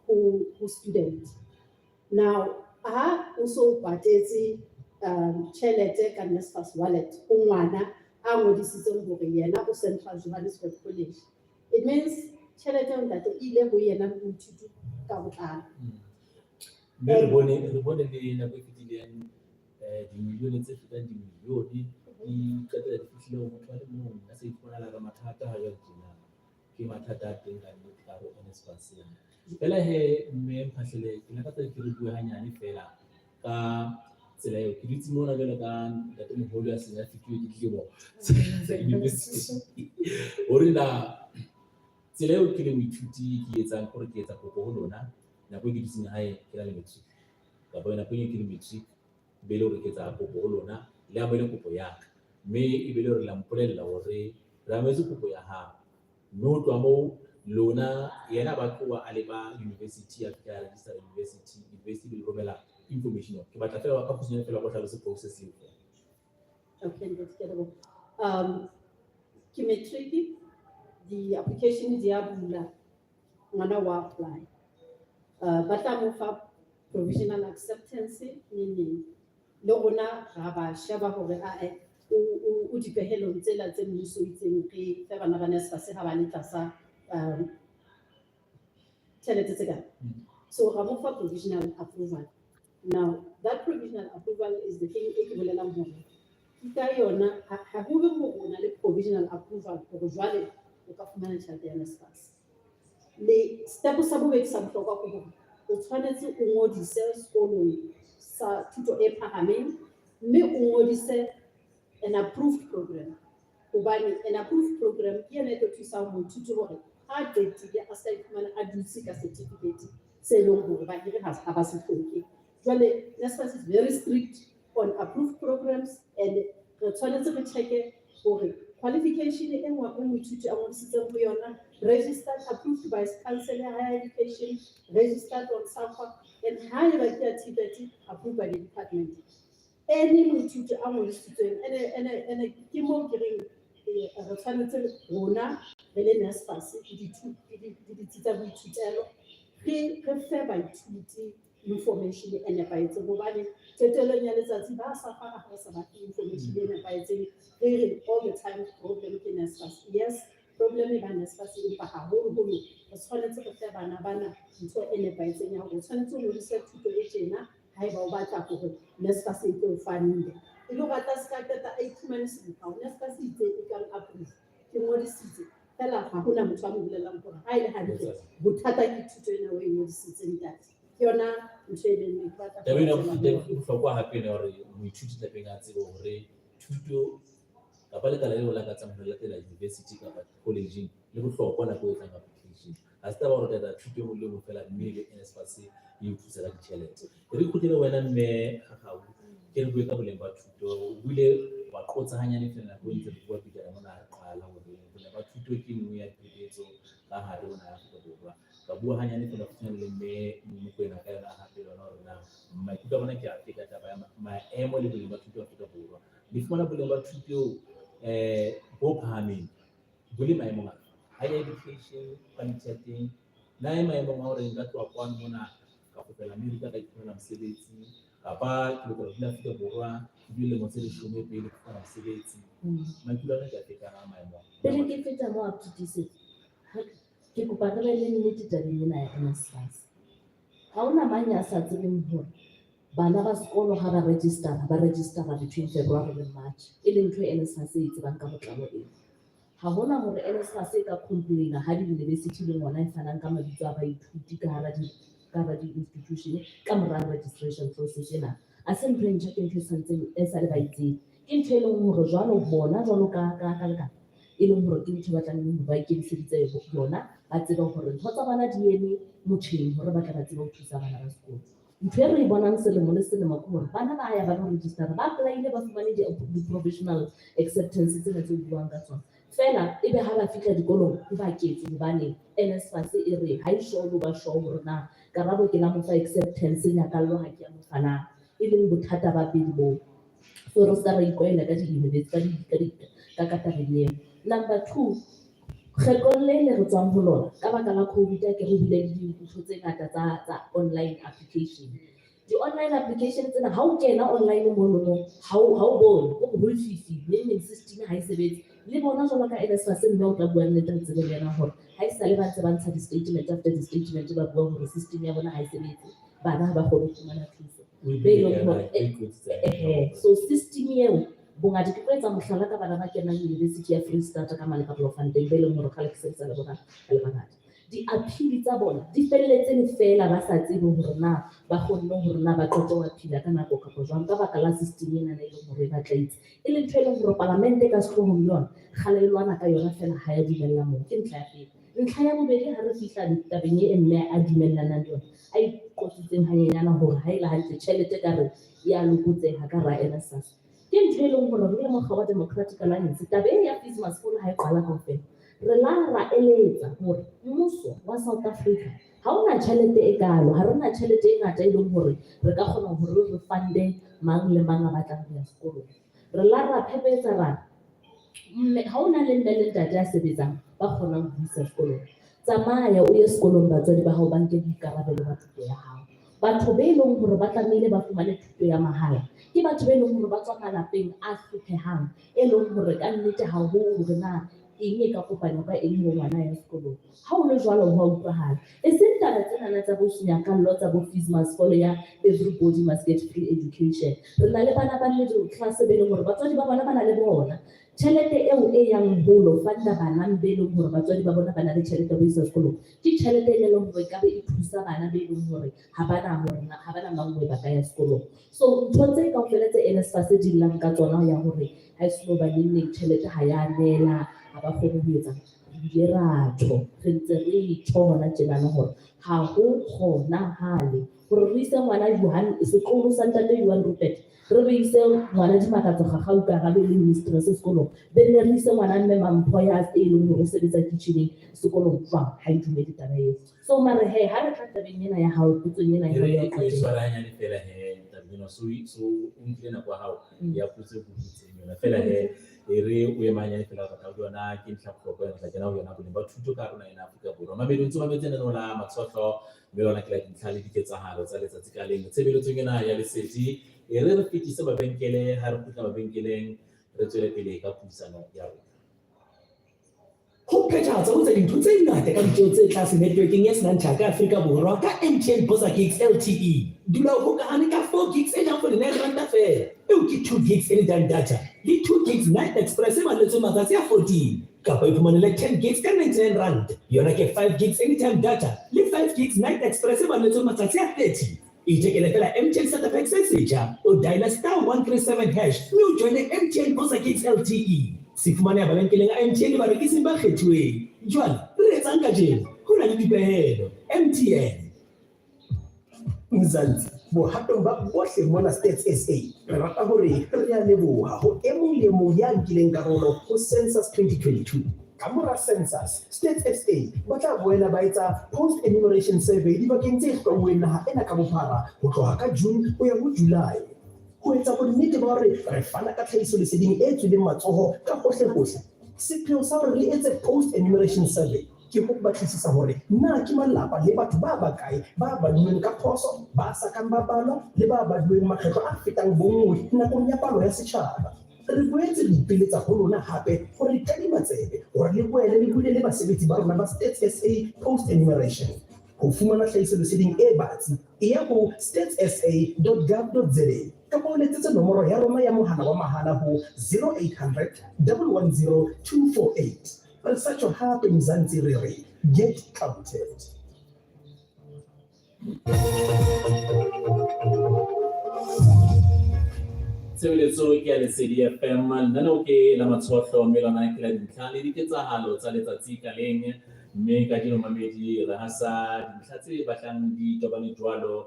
ho student. Now ha o so patetse tjhelete ka NSFAS wallet ho ngwana a ngodisitseng hore yena o Central Johannesburg College, it means tjhelete eo ntate e ile ho yena moithuti ka botlalo.
Mme re bone le nako e fetileng dimilione tse fetang dimilione di qetella di fihlile ho motho a le mong a sa iponela ka mathata ha jwale tjena. Ke mathata a teng ka nnete ka hare ho NSFAS ena. Fela he mme Mphahlele ke lakatsa ke re bue hanyane fela ka tsela eo ke dutse mona jwalo ka ntatemoholo ya seng a fetuwe ke dilemo tsa university hore na tsela eo ke le moithuti ke etsang kore ke etsa kopo ho lona nako e ke dutseng hae ke na le matric kapa nako e ke le matric be le hore ke etsa kopo ho lona le amohele kopo ya ka mme e be le hore la mpolella hore re amohetse kopo ya hao mme ho tloha moo lona yena ba tloha a leba university a fihla a register university university be le romela information ke batla fela ka kgutshwanyane fela go hlalose process eo fela.
Okay, ntate, ke a leboha. Ke matric, di-application di a bula, ngwana wa apply. Ba tla mo fa provisional acceptance neng neng. Le rona ra ba sheba hore ae o dipehelong tsela tse mmuso o itseng re fe bana ba NSFAS ha ba le tlasa tjhelete tse kae. So ra mo fa provisional approval. Now, that provisional approval is the thing e ke bolelang hore ke ka yona ha ho be hore o na le provisional approval hore jwale o ka fumana tjhelete ya NSFAS. Le step sa bobedi sa bohlokwa ke hore o tshwanetse o ngodise sekolong sa thuto e phahameng mme o ngodise an approved program. Hobane an approved program ke yona e tlo thusang moithuti hore ha a qetile a ska iphumana a dutse ka certificate se leng hore bahiri ha ba se hloke. Jwale NSFAS is very strict on approved programs and re tshwanetse re check-e hore qualification e nngwe e moithuti a ngodisitseng ho yona registered approved by Council ya Higher Education, registered on SAQA, and haeba ke ya TVET approved by the department. Any moithuti a ngodisitsweng ene ke moo ke reng re tshwanetse rona re le NSFAS le ditsi tsa boithutelo re fe baithuti information e nepahetseng hobane qetellong ya letsatsi ba suffer-a ha re sa ba fe information e nepahetseng. Re re all the time problem ke NSFAS. Yes, problem e ba NSFAS empa haholoholo re tshwanetse re fe bana bana ntho e nepahetseng ya hore o tshwanetse o ngodise thuto e tjena haeba o batla hore NSFAS e tlo o fund-e. E le hore a tla ska qeta a iphumane sebokao NSFAS e itse e kang approve ke ngodisitse fela ha hona motho a mo bolellang hore ha e le hantle bothata ke thuto ena o e ngodisitseng ntate. Ke yona ntho e leng ke batla
Taba ena
ho
e bohlokwa hape ena hore moithuti tlabeng a tsebe hore thuto kapa lekala leo lakatsang ho le latela university kapa college le bohlokwa nako e tlang application. Ha se taba hore o tla etsa thuto e nngwe le e nngwe fela mme ebe NSFAS e o thusa ka ditjhelete. E re kgutlele ho wena mme Kgakgau, ke re bue ka boleng ba thuto. O buile wa qotsa hanyane fela nako e ntse re bua pejana mona re qala hore boleng ba thuto ke nngwe ya diphephetso ka hare ho naha ya Afrika Borwa. Ka bua hanyane fela kgutshwanyane le mme Mokoena ka yona hape yona hore na maikutlo a bona ke afe ka taba ya maemo le boleng ba thuto Afrika Borwa. Le fumana boleng ba thuto Bo phahameng bo le maemong afe? Higher education quality ya teng na e maemong a hore nka tloha kwano mona ka kgutlela Amerika ka iphumana mosebetsi, kapa ke lokela ho dula Afrika Borwa ke dule lemo tse 10 pele ke fumana mosebetsi? Maikutlo a ka ke afe ka maemo a?
Pele ke feta mo a Tiisetso, ke kopa re be le nnete tabeng ena ya NSFAS. Ha hona mang ya sa tsebeng hore bana ba sekolo ha ba register-a, ba register-a between February le March, e leng ntho e NSFAS e tsebang ka botlalo eo. Ha hona hore NSFAS e ka complain-a ha di-university le ngwana e fanang ka mabitso a baithuti ka hara di ka hara di-institution ka mora registration process ena. Ha se ntho e ntjha, ke ntho e santseng e sa le ba e tsebe. Ke ntho e leng hore jwalo bona jwalo ka lekala, e leng hore ke ntho e ba tlamehileng hore ba ikemiseditse yona, ba tsebe hore ntho tsa bona di eme motjheng hore ba tle ba tsebe ho thusa bana ba sekolo. Ntho e re e bonang selemo le selemo ke hore bana ba ya ba lo register-a, ba apply-ile, ba fumane di-provisional acceptance tsena tse buang ka tsona. Feela ebe ha ba fihla dikolong ho ba ketso hobane NSFAS e re ha e sure le ho ba sure hore na karabo ke la mo fa acceptance nyakallo ha ke ya mo fa na, e leng bothata ba pele boo. So re ska ra itlwaela ka di-university ka di ka di ka ka tabeng eo. Number two, kgetlong le le re tswang ho lona ka baka la COVID a ke re bile le dintho tse ngata tsa online application. Di-online application tsena ha o kena online mono ha o bone ho ho lefifi, neng neng system ha e sebetse. Le bona jwalo ka NSFAS, mme o tla bua nnete re tsebe le yena hore ha e sale ba ntse ba ntsha di-statement after di-statement, ba bua hore system ya bona ha e sebetse, bana ha ba kgone ho fumana thuso.
O e
Be
buile
leng
ka
hore
yona, e qotsitse
ehe, so system eo bongata ke tlo etsa mohlala ka bana ba kenang University ya Free State ka mane ka Bloemfontein, be leng hore kgale ke sebetsa le bona ba le bangata. Di-appeal tsa bona di felletse lefeela, ba sa tsebe hore na ba kgonne hore na ba qete ho appeal-a ka nako kapa jwang ka baka la system enana e leng hore e ba tlaitse. E leng ntho e leng hore palamente ka sehloohong le yona kgale e lwana ka yona, feela ha ya dumella moo. Ke ntlha ya pele. Ntlha ya bobedi, ha re fihla tabeng e mme a dumellanang le yona, a iqotsitseng hanyenyana hore ha e le hantle tjhelete ka re ya lokotseha ka hara NSFAS. Ke ntho e leng hore re le mokga wa Democratic Alliance, taba e ya fees must fall ha e qala kaofela, re la ra eletsa hore mmuso wa South Africa ha ona tjhelete e kalo, ha re na tjhelete e ngata e leng hore re ka kgona hore re fund-e mang le mang a batlang ho ya sekolong. Re la ra phephetsa ra mme ha o na le mme le ntate a sebetsang ba kgonang ho isa sekolong, tsamaya o ye sekolong, batswadi ba hao ba nke boikarabelo ba thuto ya hao. Batho be leng hore ba tlamehile ba fumane thuto ya mahala ke batho be leng hore ba tswa malapeng a hlophehang, e leng hore ka nnete ha ho hore na eng e ka kopanywa ka eng hore ngwana a ye sekolong. Ha ho le jwalo ho a utlwahala, e seng taba tsenana tsa bo nyakallo tsa bo fees must fall ya everybody must get free education. Re na le bana ba middle class be leng hore batswadi ba bona ba na le bona tjhelete eo e yang ho lo fund-a bana be leng hore batswadi ba bona ba na le tjhelete ya ho isa sekolong. Ke tjhelete e leng hore e kabe e thusa bana be leng hore ha bana hore ha bana mangwe ba ka ya sekolong. So ntho tse kaofela tse NSFAS di llang ka tsona ya hore ha e seno ba neng neng tjhelete ha ya nela, ha ba kgone ho etsa, re ile ra tjho, re ntse re tjho hona tjenana hore ha ho kgonahale hore re ise ngwana Johan, setloholo sa ntate Johan Rupert, re re ise ngwana Dimakatso Gagauka ga be le mistress sekolong, be nne re ise ngwana mme Mampho ya e leng hore o sebetsa kitchen-eng sekolong jwang? Ha e dumele taba eo. So mare he ha re tla tabeng ena ya hao, potsong ena ya
E
hao
re
ya
o e
qetela.
tshware hanyane fela he tabeng ena, so o nkile nako ya hao ya potso e boditseng yona fela he, e re o ema hanyane fela re tla ho yona. Ke ntlha ya bohlokwa ena, re tla kena ho yona, boleng ba thuto ka hare ho naha ena ya Afrika Borwa. Mamedi o ntso mametse lenaneo la Matshohlo, mme lona ke la dintlha le diketsahalo tsa letsatsi ka leng tshebeletsong ena ya Lesedi. E re re fetise mabenkele, ha re kgutla mabenkeleng re tswele pele ka puisano ya rona.
Ho phethahatsa ho etsa dintho tse ngata ka ditjeo tse tlase networkeng e senang tjhaka Afrika Borwa ka MTN Bosa Gigs LTE. Dula o hokahane ka 4 gigs e jang R49 feela. Eo ke 2 gigs anytime data le 2 gigs Night Express e balletsweng matsatsi a 14. Kapa iphumanele 10 gigs ka R99. Yona ke 5 gigs anytime data le 5 gigs Night Express e balletsweng matsatsi a 30. Ithekele fela MTN Starter Pack se setjha, o dial *137# mme o joine MTN Bosa Gigs LTE. Se fumaneha mabenkeleng a MTN le barekising ba kgethuweng. Jwale re etsang kajeno? Ho na le dipehelo. MTN.
Mzansi, bohatong ba bohle mona Stats SA, re rata hore re a leboha ho e mong le mong ya nkileng karolo ho Census 2022. Ka mora census, Stats SA ba tla boela ba etsa post enumeration survey dibakeng tse hlwauweng naha ena ka bophara ho tloha ka June ho ya ho July. Ho etsa bonnete ba hore re fana ka tlhahisoleseding e tswileng matsoho ka hohlehohle. Sepheo sa hore re etse post enumeration survey ke ho batlisisa hore na ke malapa le batho ba bakae ba baduweng ka phoso, ba sa kang ba balwa le ba baduweng makgetlo a fetang bonngwe nakong ya palo ya setjhaba. Re boetse re ipiletsa ho lona hape hore kadima tsebe hore le boele le bule le basebetsi ba rona ba Stats SA post enumeration. Ho fumana tlhahisoleseding e batsi, eya ho statssa.gov.za kapa o letsetse nomoro ya rona ya mohala wa mahala ho 0800 110 248. Re sa tjho hape Mzansi re re, get counted.
Tshebeletso ke ya Lesedi FM, lenaneo ke la Matshohlo, mme lona ke la dintlha le diketsahalo tsa letsatsi ka leng. Mme kajeno mamedi re hasa dintlha tse batlang di tobane jwalo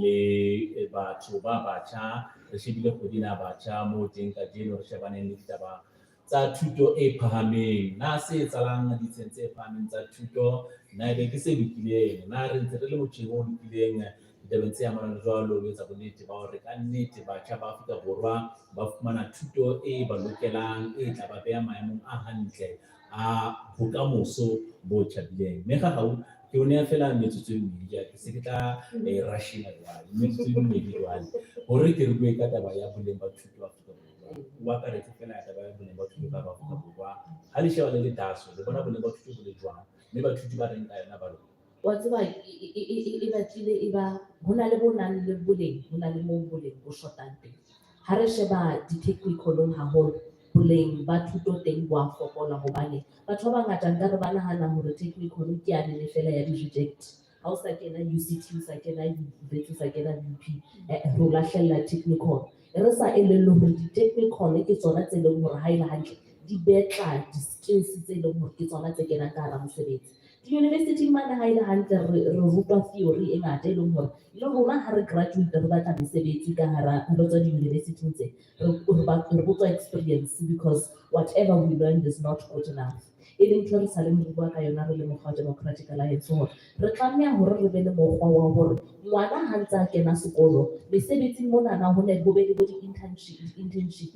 le batho ba batjha. Re shebile kgwedi ena ya batjha moo teng kajeno re shebaneng le ditaba tsa thuto e phahameng. Na se etsahalang ditsheng tse phahameng tsa thuto na ebe ke se lokileng? Na re ntse re le motjheng o lokileng ditabeng tse amanang jwalo ho etsa bonnete ba hore ka nnete batjha ba Afrika Borwa ba fumana thuto e ba lokelang, e tla ba beha maemong a hantle a bokamoso bo tjhabileng. Mme Kgakgau, ke o neha fela metsotso e mmedi jwale, ke se ke tla rushela jwale, metsotso e mmedi jwale hore ke re bue ka taba ya boleng ba thuto Afrika Borwa. O akaretse fela ya taba ya boleng ba thuto ka Afrika Borwa. Ha le sheba le le DASO, le bona boleng ba thuto bo le jwang? Mme baithuti ba reng ka yona ba lona?
Wa tseba e batlile e ba ho na le bo nang le boleng, ho na le moo boleng bo shotang teng. Ha re sheba di-technicalong haholo, boleng ba thuto teng bo a fokola hobane batho ba bangata nkare ba nahana hore technical ke yane fela ya di-reject. Ha o sa kena UCT, o sa kena UWC, o sa kena UP, re o lahlella technical. Re sa elellwe hore di-technical ke tsona tse leng hore ha e le hantle di betla di-skills tse leng hore ke tsona tse kenang ka hara mosebetsi. Di-university mane ha e le hantle re rutwa theory e ngata e leng hore le rona ha re graduate re batla mesebetsi ka hara re tswa di-university-ing tse, re botswa experience because whatever we learned is not good enough. E leng ntho e re saleng re bua ka yona re le mokgwa wa Democratic Alliance hore re tlameha hore re be le mokgwa wa hore ngwana ha ntse a kena sekolo mesebetsing monana ho ne ho be le bo di-internship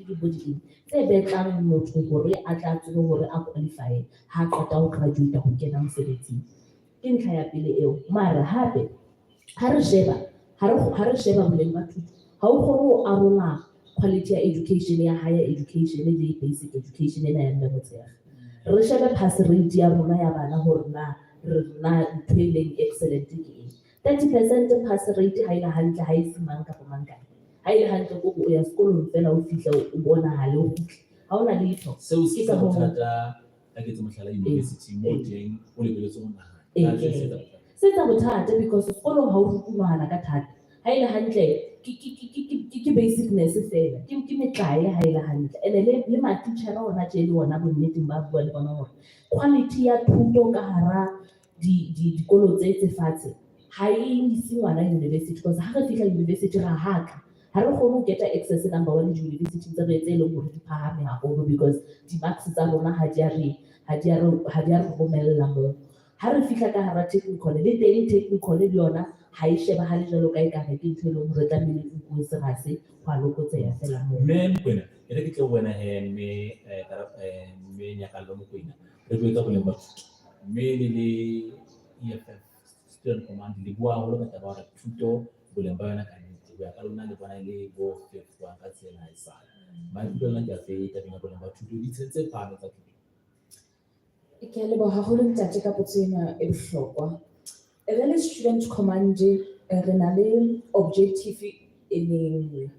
le bo di-eng tse betlang motho hore a tla tsebe hore a qualify ha qeta ho graduate ho kena mosebetsing. Ke ntlha ya pele eo. Mara hape ha re sheba ha re sheba boleng ba thuto, ha o kgone ho arola quality ya education ya higher education le basic education ena ya mme motshekga. Re shebe pass rate ya rona ya bana hore na re na ntho e leng excellent ke eng. 30% pass rate ha e le hantle ha e se mang kapa mang kae. Ha e le hantle ko o ya sekolong fela o fihla o bonahale o kgutle. Ha hona letho.
Seo se
Ke ka
etsa
hoo-
bothata ha ke etse mohlala university moo teng o lebeletse ho nahana. Na se se etsa bothata?
Se etsa bothata because sekolong ha o rutwe ho nahana ka thata. Ha e le hantle ke basicness fela. Ke metlae ha e le hantle. Ene le matitjhere ona tje le ona bonneteng ba bua le bona hore quality ya thuto ka hara dikolo tse fatshe ha e ise ngwana university because ha re fihla university ra haka. Ha re kgone ho get-a access number one di-university tse re tse leng hore di phahame haholo because di-marks tsa rona ha di a re romella moo. Ha re fihla ka hara technical le teng technical le yona ha e shebahale jwalo ka ekare ke ntho e leng hore tlamehile e nkuwe serase ho a lokotseha fela moo.
Mme Mokoena, e re ke tle ho wena he mme mme Nyakallo Mokoena, re bue ka boleng ba thuto. Mme le le EFF Student Command le bua haholo ka taba ya hore thuto boleng ba yona ka nnete ho ya ka lona le bona e le bo fefuwang ka tsela ha esale. Maikutlo a lona ke afe tabeng ya boleng ba thuto ditsheng tse phahameng tsa thuto?
Ke a leboha haholo ntate ka potso ena e bohlokwa. Re le Student Command re na le objective e le nngwe,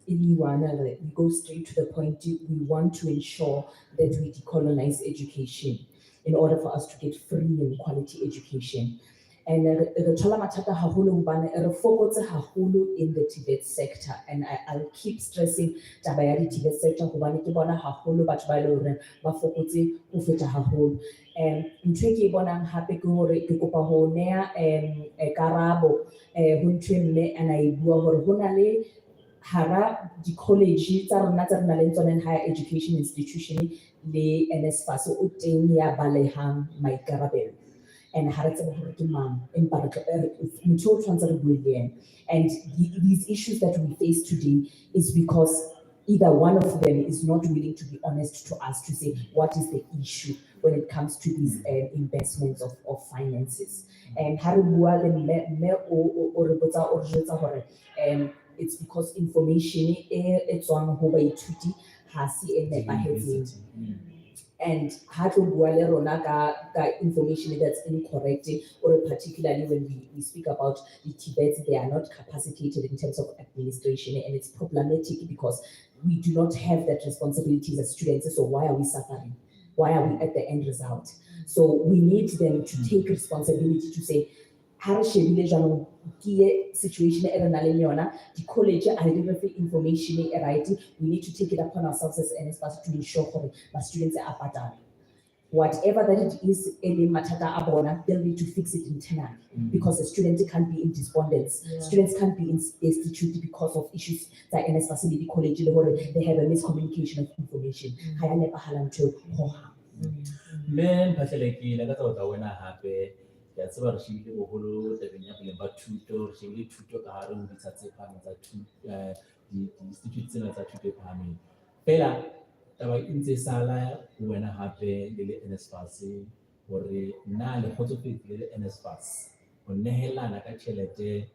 e le one, re we go straight to the point. We want to ensure that we decolonize education in order for us to get free and quality education. And re thola mathata haholo hobane re fokotse haholo in the TVET sector. And I'll keep stressing taba ya di-TVET sector hobane ke bona haholo batho ba e leng hore ba fokotse ho feta haholo. Ntho e ke e bonang hape ke hore ke kopa ho neha karabo ho ntho e mme a na e bua hore ho na le hara di-college tsa rona tse re nang le tsona higher education institution le NSFAS o teng ya balehang maikarabelo. And ha re tsebe hore ke mang, empa re motho o tshwanetse re bue le yena. And these issues that we face today is because either one of them is not willing to be honest to us to say what is the issue when it comes to these investments of finances. And ha re bua le mme o re botsa, o re jwetsa hore it's because information e tswang ho baithuti ha se e nepahetseng. And ha tlo bua le rona ka information that's incorrect, or particularly when we speak about the TVETs, they are not capacitated in terms of administration, and it's problematic because we do not have that responsibility as students. So why are we suffering? Why are we at the end result? So we need them to take responsibility to say, ha re shebile jwanong ke ye situation e re nang le yona, di-college ha di re fe information e right. We need to take it upon ourselves as NSFAS to ensure gore ma-students a patala. Whatever that it is e leng mathata a bona, they'll need to fix it internally because the student can't be in despondence. Students can't be in destitute because of issues tsa NSFAS le di-college le hore they have a miscommunication of information. Ha ya nepahala ntho eo hohang.
Mme Mphahlele, ke lakatsa ho tla ho wena hape. Ke a tseba re shebile boholo tabeng ya boleng ba thuto, re shebile thuto ka hare ho ditsha tse phahameng tsa di-institute tsena tsa thuto e phahameng. Feela taba e ntse e sala ho wena hape le le NSFAS hore na le kgotsofetse le le NSFAS ho nehelana ka tjhelete,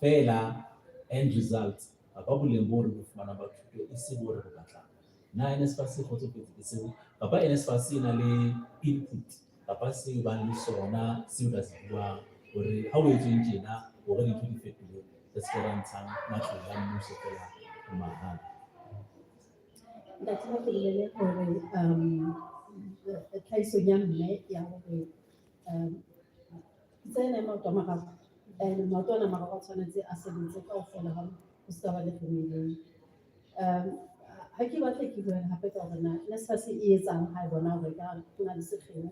feela end result kapa boleng bo re bo fumanang ba thuto e se bo re bo batlang. Na NSFAS e kgotsofetse ke seo, kapa NSFAS e na le input kapa seo bang le sona seo ka se buang hore ha o etsweng tjena hore dintho di fetohe, re se ke ra ntshang matlole a mmuso feela mahala?
Ntate, ha ke bolele hore tlhahisong ya mme ya hore pitsa ena e maoto a mararo, and maoto ana a mararo a tshwanetse a sebetse kaofela ha ho se ka ba le kgemeleng. Ha ke batle ke bue hape ka hore na NSFAS e etsang ha e bona hore ka ho na le sekgeo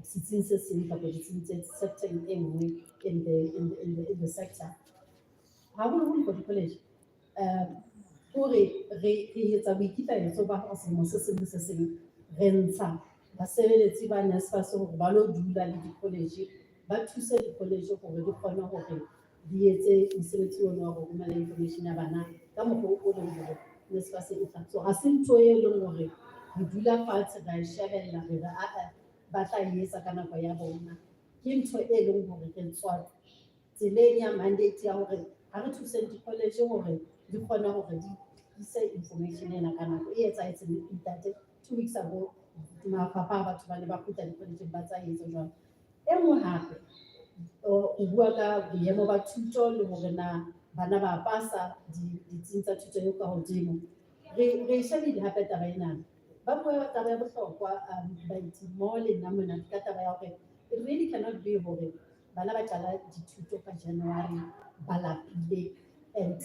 setsing se seng kapa ditsing tse sector-eng e nngwe in the sector. Haholoholo for di-college, hore re etsa boikitlaetso ba hore selemo se seng le se seng re ntsha basebeletsi ba NSFAS hore ba lo dula le di-college, ba thuse di-college hore di kgone hore di etse mosebetsi ono wa ho romela information ya bana ka mokgwa o leng hore NSFAS e tla. So ha se ntho e leng hore re dula fatshe ra e shebella, re re aa ba tla e etsa ka nako ya bona. Ke ntho e leng hore re tswa tseleng ya mandate ya hore ha re thuseng di-college hore di kgone hore di ise information ena ka nako. E etsahetse, ntate, 2 weeks ago, mafapha a batho ba ne ba kgutla di-college ba tsa etsa jwalo. E nngwe hape, o bua ka boemo ba thuto le hore na bana ba pasa ditsing tsa thuto e ka hodimo. Re shebile hape taba ena. Ba bua taba ya bohlokwa baeti mmoho le nna mona ka taba ya hore it really cannot be hore bana ba qala dithuto ka January ba lapile, and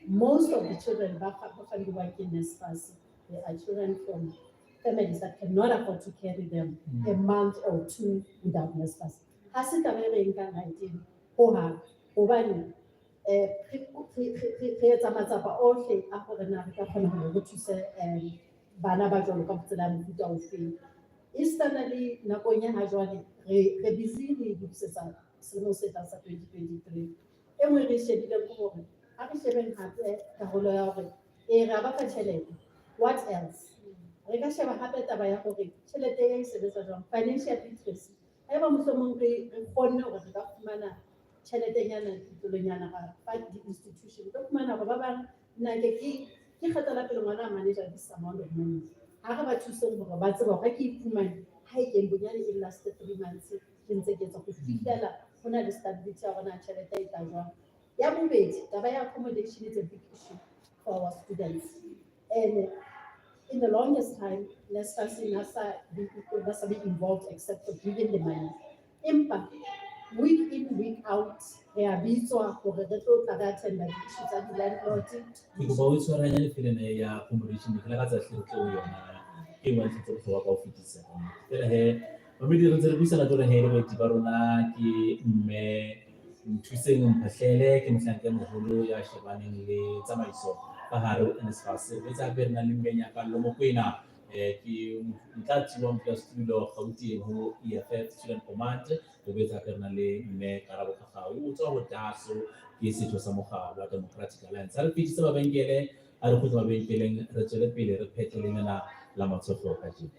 most of the children ba fundiwang ke NSFAS, they are children from families that cannot afford to carry them a month or two without NSFAS. Ha se taba e re e nkang right eno hohang, hobane re etsa matsapa ohle a hore na re ka kgona hore re thuse bana ba jwalo ka tsela ya mofuta ofeng. Esitana le nakong ya ha jwale re busy re lokisetsa selemong se tlang sa 2023. E nngwe re e shebileng ke hore ha re shebeng hape karolo ya hore ee, re a ba fa tjhelete, what else? Re ka sheba hape taba ya hore tjhelete e sebetsa jwang, financial literacy. Haeba mohlomong re kgonne hore re ka fumana tjheletenyana, ditlolonyana, ra fa di-institution, re tlo fumana hore ba bang nna ke kgetho la pele ngwana a manage this amount of money. Ha re ba thuseng hore ba tsebe hore ha ke e fumane, ha e keng bonyane e last 3 months ke ntse ke etsa ho fihlela ho na le stability ya hore na tjhelete e tla jwang. Ya bobedi, taba ya accommodation is a big issue for our students, and in the longest time NSFAS e na sa be involved except for giving the money, empa week in, week out re a bitswa hore re tlo tla re attenda di-issue tsa di-landlord.
Ke kopa o tshwaranya lefeleng ya accommodation, ke lakatsa hle re tle ho yona, ke nngwe ya ntlha tse bohlokwa ka ho fetisisa ka nnete. Feela he, mamedi, re ntse re buisana jwalo he le baeti ba rona, ke mme Nthuseng Mphahlele, ke mohlanka e moholo ya shebaneng le tsamaiso ka hare ho NSFAS. Re boetse hape re na le mme Nyakallo Mokoena. Ke Motlatsi wa modulasetulo Gauteng ho EFF Student Command. Re boetse hape re na le mme Karabo Kgagau, o tswa ho DASO, ke setho sa mokga wa Democratic Alliance. Ha re fetise mabenkele, a re kgutle mabenkeleng, re tswele pele re phethe lenana la matshwafo kajeno.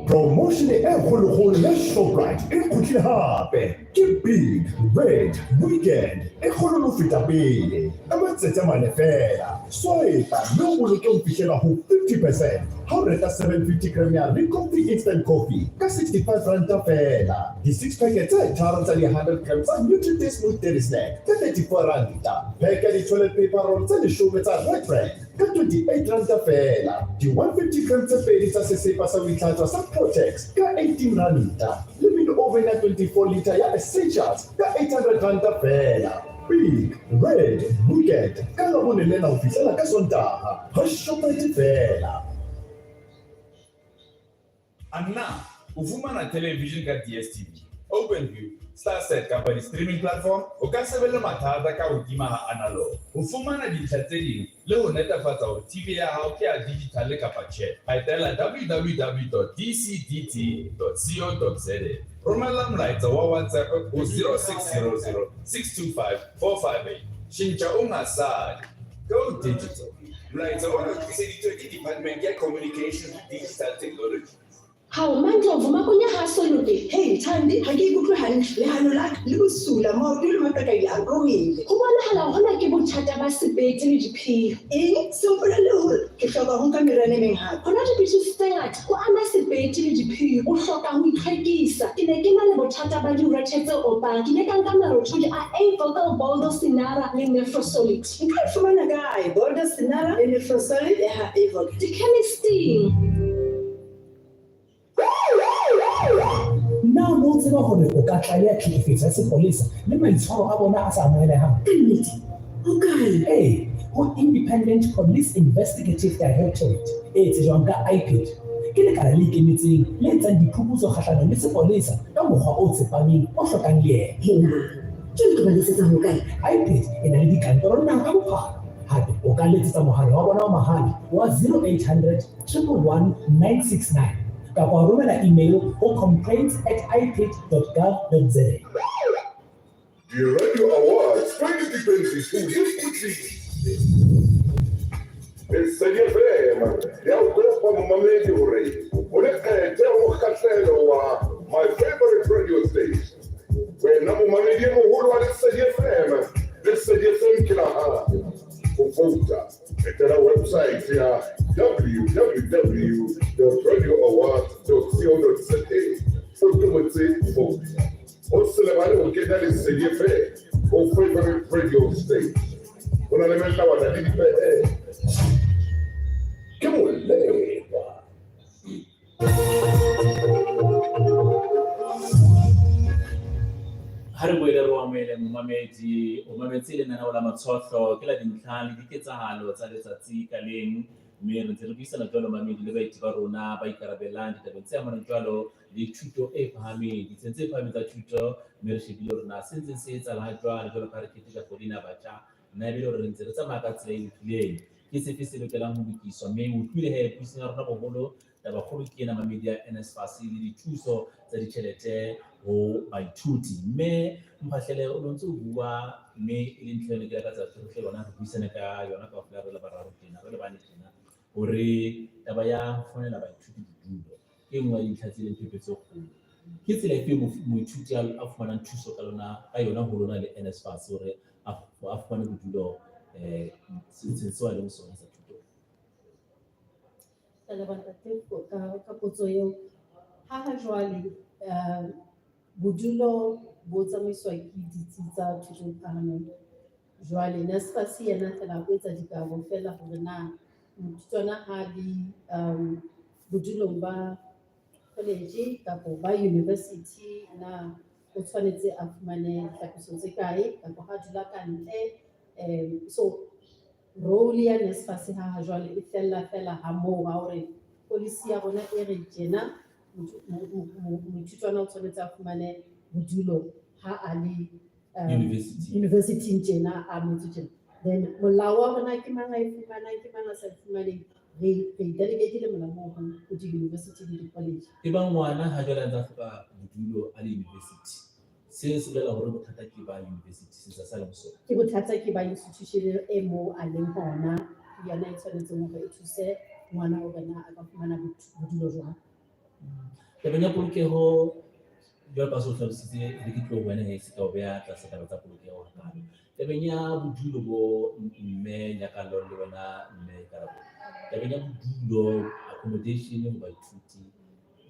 Promotion e kgolokgolo ya Shoprite e kgutlile hape. Ke Big Red Weekend e kgolo le ho feta pele. Ka matsatsi a mane feela, swipe mme o boloke ho fihlela ho 50% ha o reka 750 gram ya Ricoffy Instant Coffee ka 65 ranta feela. Di-six pack tse tharo tsa di-100 gram tsa Nutri Smooth Dairy Snack ka 34 ranta. Pack ya di-toilet paper roll tse 10 tsa Red Brand ka 28 ranta feela. Di-150 gram tse pedi tsa sesepa sa ho itlhatswa sa Protex ka 18 ranta. Le mini oven ya 24 litre ya Essentials ka 800 ranta feela. Big Red Weekend ka Labone lena ho fihlela ka Sontaha. Ha Shoprite feela.
A na o fumana television ka DStv, OpenView, StarSat kapa di-streaming platform? O ka se be le mathata ka ho tima ha analog. Ho fumana dintlha tse ding le ho netefatsa hore TV ya hao ke ya digital kapa tjhe, etela www.dcdt.co.za. Romella molaetsa wa WhatsApp ho 0600 625 458. Tjhentjha o ngasali. Go digital. Molaetsa ona o tliseditswe ke Department ya Communications le Digital Technology.
Hao Mandlovu, makonya ha a so loke.
Hei Thandi, ha ke ikutlwe hantle. Lehano la ka le bosula, maoto le maqaqaile a ruruhile.
Ho bonahala hona ke bothata ba sebete le diphio.
Eng? Se mpolelle hore ke hloka ho nka meriana e meng hape.
Ho nwa dipidisi tse ngata ho ama sebete le diphio. O hloka ho itlhwekisa. Ke ne ke na le bothata ba direthe tse opang. Ke ile ka nka marothodi a A-Vocal Boldo Sinara le Nefrosolid.
Nka e fumana kae Boldo Sinara le Nefrosolid ya ha A-Vocal?
Dikhemisting.
Na o ne o tseba hore o ka tlaleha tlhekefetso ya sepolesa le maitshwaro a bona a sa amohelehang?
Ka nnete? Ho kae?
Ee, ho Independent Police Investigative Directorate e tsejwang ka IPID. Ke lekala le ikemetseng le etsang diphuputso kgahlanong le sepolesa ka mokgwa o tsepameng o hlokang leeme.
He man, jwale ke ba letsetsa hokae?
IPID e na le dikantoro naha ka bophara. Hape o ka letsetsa mohala wa bona wa mahala wa 0800 111 969 kapa wa romela email ho complaints@ipid.gov.za.
Di-Radio Awards 2022 di kgutlile. Lesedi FM ya o kopa momamedi hore o le kgethe ho mokgahlelo wa My Favorite Radio Station. Wena momamedi e moholo wa Lesedi FM, Lesedi FM ke la hao. Ho vouta, etela website ya www.radioawards.co.za o tobetse vote. O se lebale ho kenya Lesedi FM ho Favorite Radio Station. Ho na le melawana le dipehelo. Ke molekwa.
Ha re boele re o amohele momamedi, o mametse lenaneo la Matshohlo, ke la dintlha le diketsahalo tsa letsatsi ka leng, mme re ntse re buisana jwalo mamedi le baeti ba rona ba ikarabellang ditabeng tse amanang jwalo le thuto e phahameng, ditsheng tse phahameng tsa thuto, mme re shebile hore na se ntseng se etsahala ha jwale jwalo ka ha re keteka kgwedi ena ya batjha, na ebile hore re ntse re tsamaya ka tsela e lokileng, ke sefe se lokelang ho lokiswa, mme o utlwile he puisano ya rona boholo Tabakgolo ke ena mamedi ya NSFAS le dithuso tsa ditjhelete ho baithuti. Mme Mphahlele o ne o ntse o bua mme e le ntlha eno ke lakatsa re tle yona re buisane ka yona kaofela re le bararo tjena, re le bane tjena, hore taba ya ho fumanela baithuti bodulo ke e nngwe ya dintlha tse leng phephetso e kgolo. Ke tsela efe moithuti a fumanang thuso ka lona, ka yona ho lona le NSFAS hore a fumane bodulo setsheng seo a leng sona sa thuto?
Ke a leboha ntate ka potso eo. Ha ha jwale bodulo bo tsamaiswa ke ditsi tsa thuto e phahameng. Jwale NSFAS yena fela o etsa dikabo fela hore na mothutwana ha le bodulong ba college kapo ba university na o tshwanetse a fumane ditlhapiso tse kae kapo ha dula ka ntle. So role ya NSFAS ha ha jwale e fella fela ha moo ha hore policy ya rona e re tjena moithutwana o tshwanetse a fumane bodulo ha a le
University.
university tjena a motse tjena. Then molao wa rona ke mang a e fumanang, ke mang a sa e fumaneng, Re delegate-ile mona moo ho di-university le di-college.
E ba ngwana ha jwale a ntse a hloka bodulo a le university, se se bolela hore bothata ke ba university se sa le ho sona.
Ke bothata ke ba institution e moo a leng hona, ke yona e tshwanetseng hore e thuse ngwana hore na a ka fumana bodulo jwang.
Tabeng ya polokeho, jwalo ka se o hlalositse, re ke tlo wena he se ka o beha tlasa taba tsa polokeho hakalo. Tabeng ya bodulo bo mme Nyakallo le wena mme Karabo, tabeng ya bodulo, accommodation ho baithuti,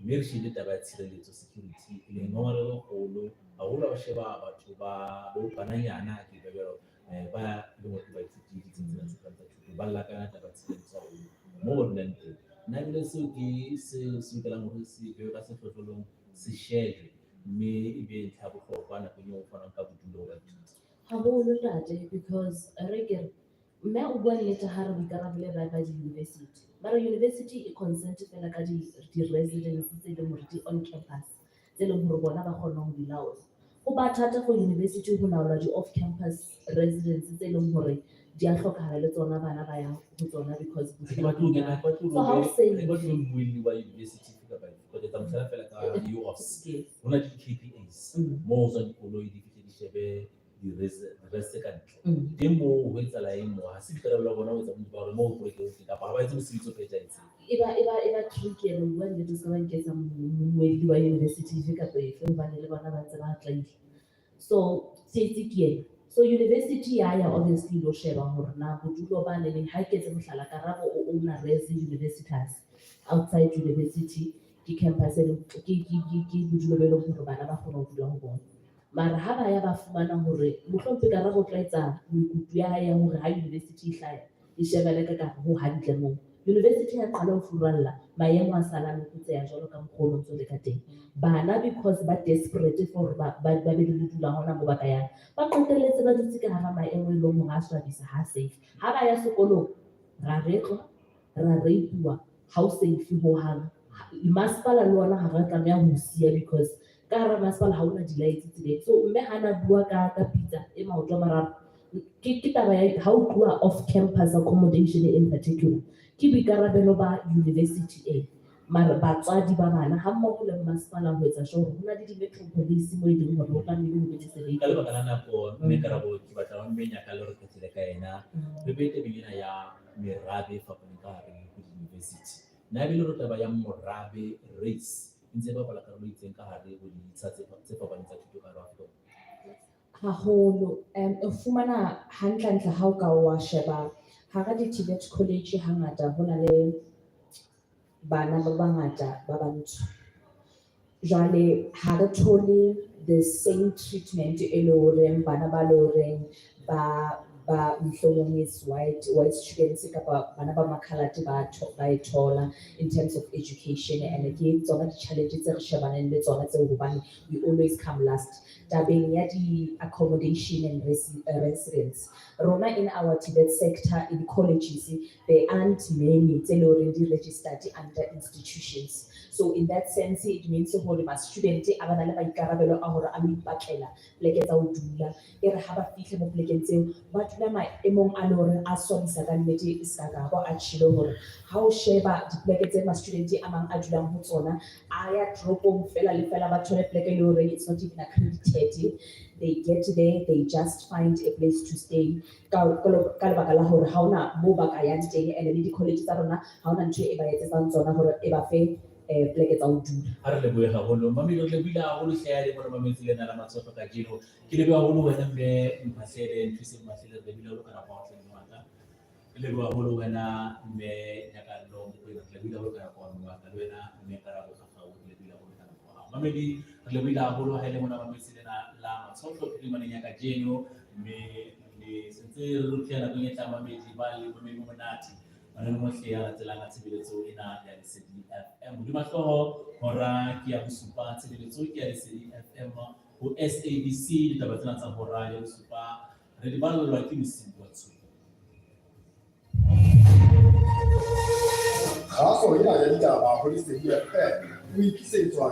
mme re shebile taba ya tshireletso, security, e leng ngongorego e kgolo haholo ha o sheba batho ba bo bananyana ke ba jwalo, ba e leng hore ke baithuti ditsing tsena tse tsa thuto, ba lla ka yona taba ya tshireletso haholo moo ba dulang teng. Nna ebile seo ke se se lokelang hore se behwe ka sehlohlolong, se shejwe mme e be ntlha ya bohlokwa nakong eo ho fanwang ka bodulo ho baithuti.
Haholo ntate, because re ke re mme o bua nnete ha re boikarabelo ba ba di-university. Mara university e concerned fela ka di-residence tse leng hore di on campus, tse leng hore bona ba kgona ho di laola. Ho ba thata for university ho laola di-off campus residence tse leng hore di a hlokahala le tsona bana ba yang ho tsona because
Ha ke batle ho kena, ha ke batle
So
ho
ha o
be,
safe.
ha ke batle ho be mmuelli wa university efe kapa efe. Ke etsa mohlala fela ka UofS. Ho na le di-KPAs moo ho tswang dikoloi di fihle di shebe di-res tse ka ntle. Teng moo ho etsahala eng moo? Ha se boikarabelo ba bona ho etsa bonnete ba hore moo ho polokeho teng kapa ha ba etse mosebetsi o phethahetseng.
E ba tricky ene, ho bua nnete, o ska ba nketsa mmuelli wa university efe kapa efe hobane le bona ba ntse ba atlehile. So tsietsi ke ena. So university ya ya obviously lo sheba hore na bodulo ba le leng, ha ke etse mohlala, Karabo o owner res universitas outside university, ke campus e leng ke bodulo bo e leng hore bana ba kgona ho dula ho bona. Mara ha ba ya ba fumana hore mohlomong Karabo o tla etsa mekutu ya hae ya hore ha university e hlaya e shebele ka kare ho hantle moo. University ya qala ho furalla, maemo a sala a lokotseha jwalo ka mokgwa o no ntso le ka teng. Bana because ba desperate for ba be le bodula hona moo ba ka yang, ba qetelletse ba dutse ka hara maemo e leng hore a swabisa, ha safe. Ha ba ya sekolong, ra retlwa, ra rape-uwa, ha o safe hohang. Masepala le ona ha ra tlameha ho siya because ka hara masepala ha hona di-lights tseleng. So mme ha na bua ka pitsa e maoto a mararo, ke taba ya ha o tloha off campus accommodation in particular, ke boikarabelo ba university e. Mara batswadi ba bana ha mmoho le masepala ho etsa sure hore ho na le di-metro police mo e leng hore ho tlamehile ho be le
Ka lebaka la nako, mme Karabo, ke batla ho mme Nyakallo re phethele ka yena. Re be tabeng ena ya merabe e fapaneng ka hare ho di-university. Na ebile hore taba ya morabe, race, e ntse e bapala karolo e itseng ka hare ho ditsha tse fapaneng tsa thuto ka hare ho Afrika Borwa?
Haholo. O fumana hantlentle ha o ka wa sheba hara di-TVET college hangata ho na le bana ba bangata ba bantsho. Jwale ha re thole the same treatment e le horeng bana ba le horeng ba mohlomong is white students kapa bana ba makhalate ba e thola in terms of education. And ke tsona di-challenge tse re shebaneng le tsona tseo hobane we always come last. Tabeng ya di-accommodation and residence, rona in our TVET sector in colleges, there aren't many tse le horeng di registered under institutions. So in that sense, it means hore ma student a ba na le maikarabelo a hore a lo ipatlela pleke tsa ho dula. E re ha ba fihle mo plekeng tseo, ba dula maemong a le hore a swabisa ka nnete, e ska ka bo a tjhelo hore ha o sheba dipleke tse ma student a mang a dulang ho tsona, a ya toropong fela le fela ba thole pleke e le horeng it's not even accredited. They get there, they just find a place to stay. Ka lebaka la hore ha hona moo ba ka yang teng, and le di-college tsa rona ha hona ntho e ba etsetsang tsona hore e ba fe pleke tsa ho dula.
Ha re lebohe haholo. Mamedi, re lebohile haholo hle ya le mona mametse lena la matsoho kajeno. Ke leboha haholo wena mme Mphahlele, Nthuseng Mphahlele, re lebohile haholo ka nako ya hao hle mme wa ka. Re leboha haholo wena mme Nyakallo Mokoena, re lebohile haholo ka nako ya hao mme wa ka. Le wena mme Karabo Kgakgau, re lebohile haholo ka nako ya hao. Mamedi, re lebohile haholo ha e le mona mametse lena la matsoho phirimaneng ya kajeno, mme le sentse re rutleha nakong e tlang mamedi ba le mamedi mo monate. Mananeo ohle a latelang a tshebeletso ena ya Lesedi FM. Hodima hlooho hora ke ya bosupa, tshebeletso ke ya Lesedi FM ho SABC. Ditaba tsena tsa hora ya bosupa re di ballwa ke Mosiu wa Tshupu.
Kgaso ena ya ditaba ho Lesedi FM o ikisetswa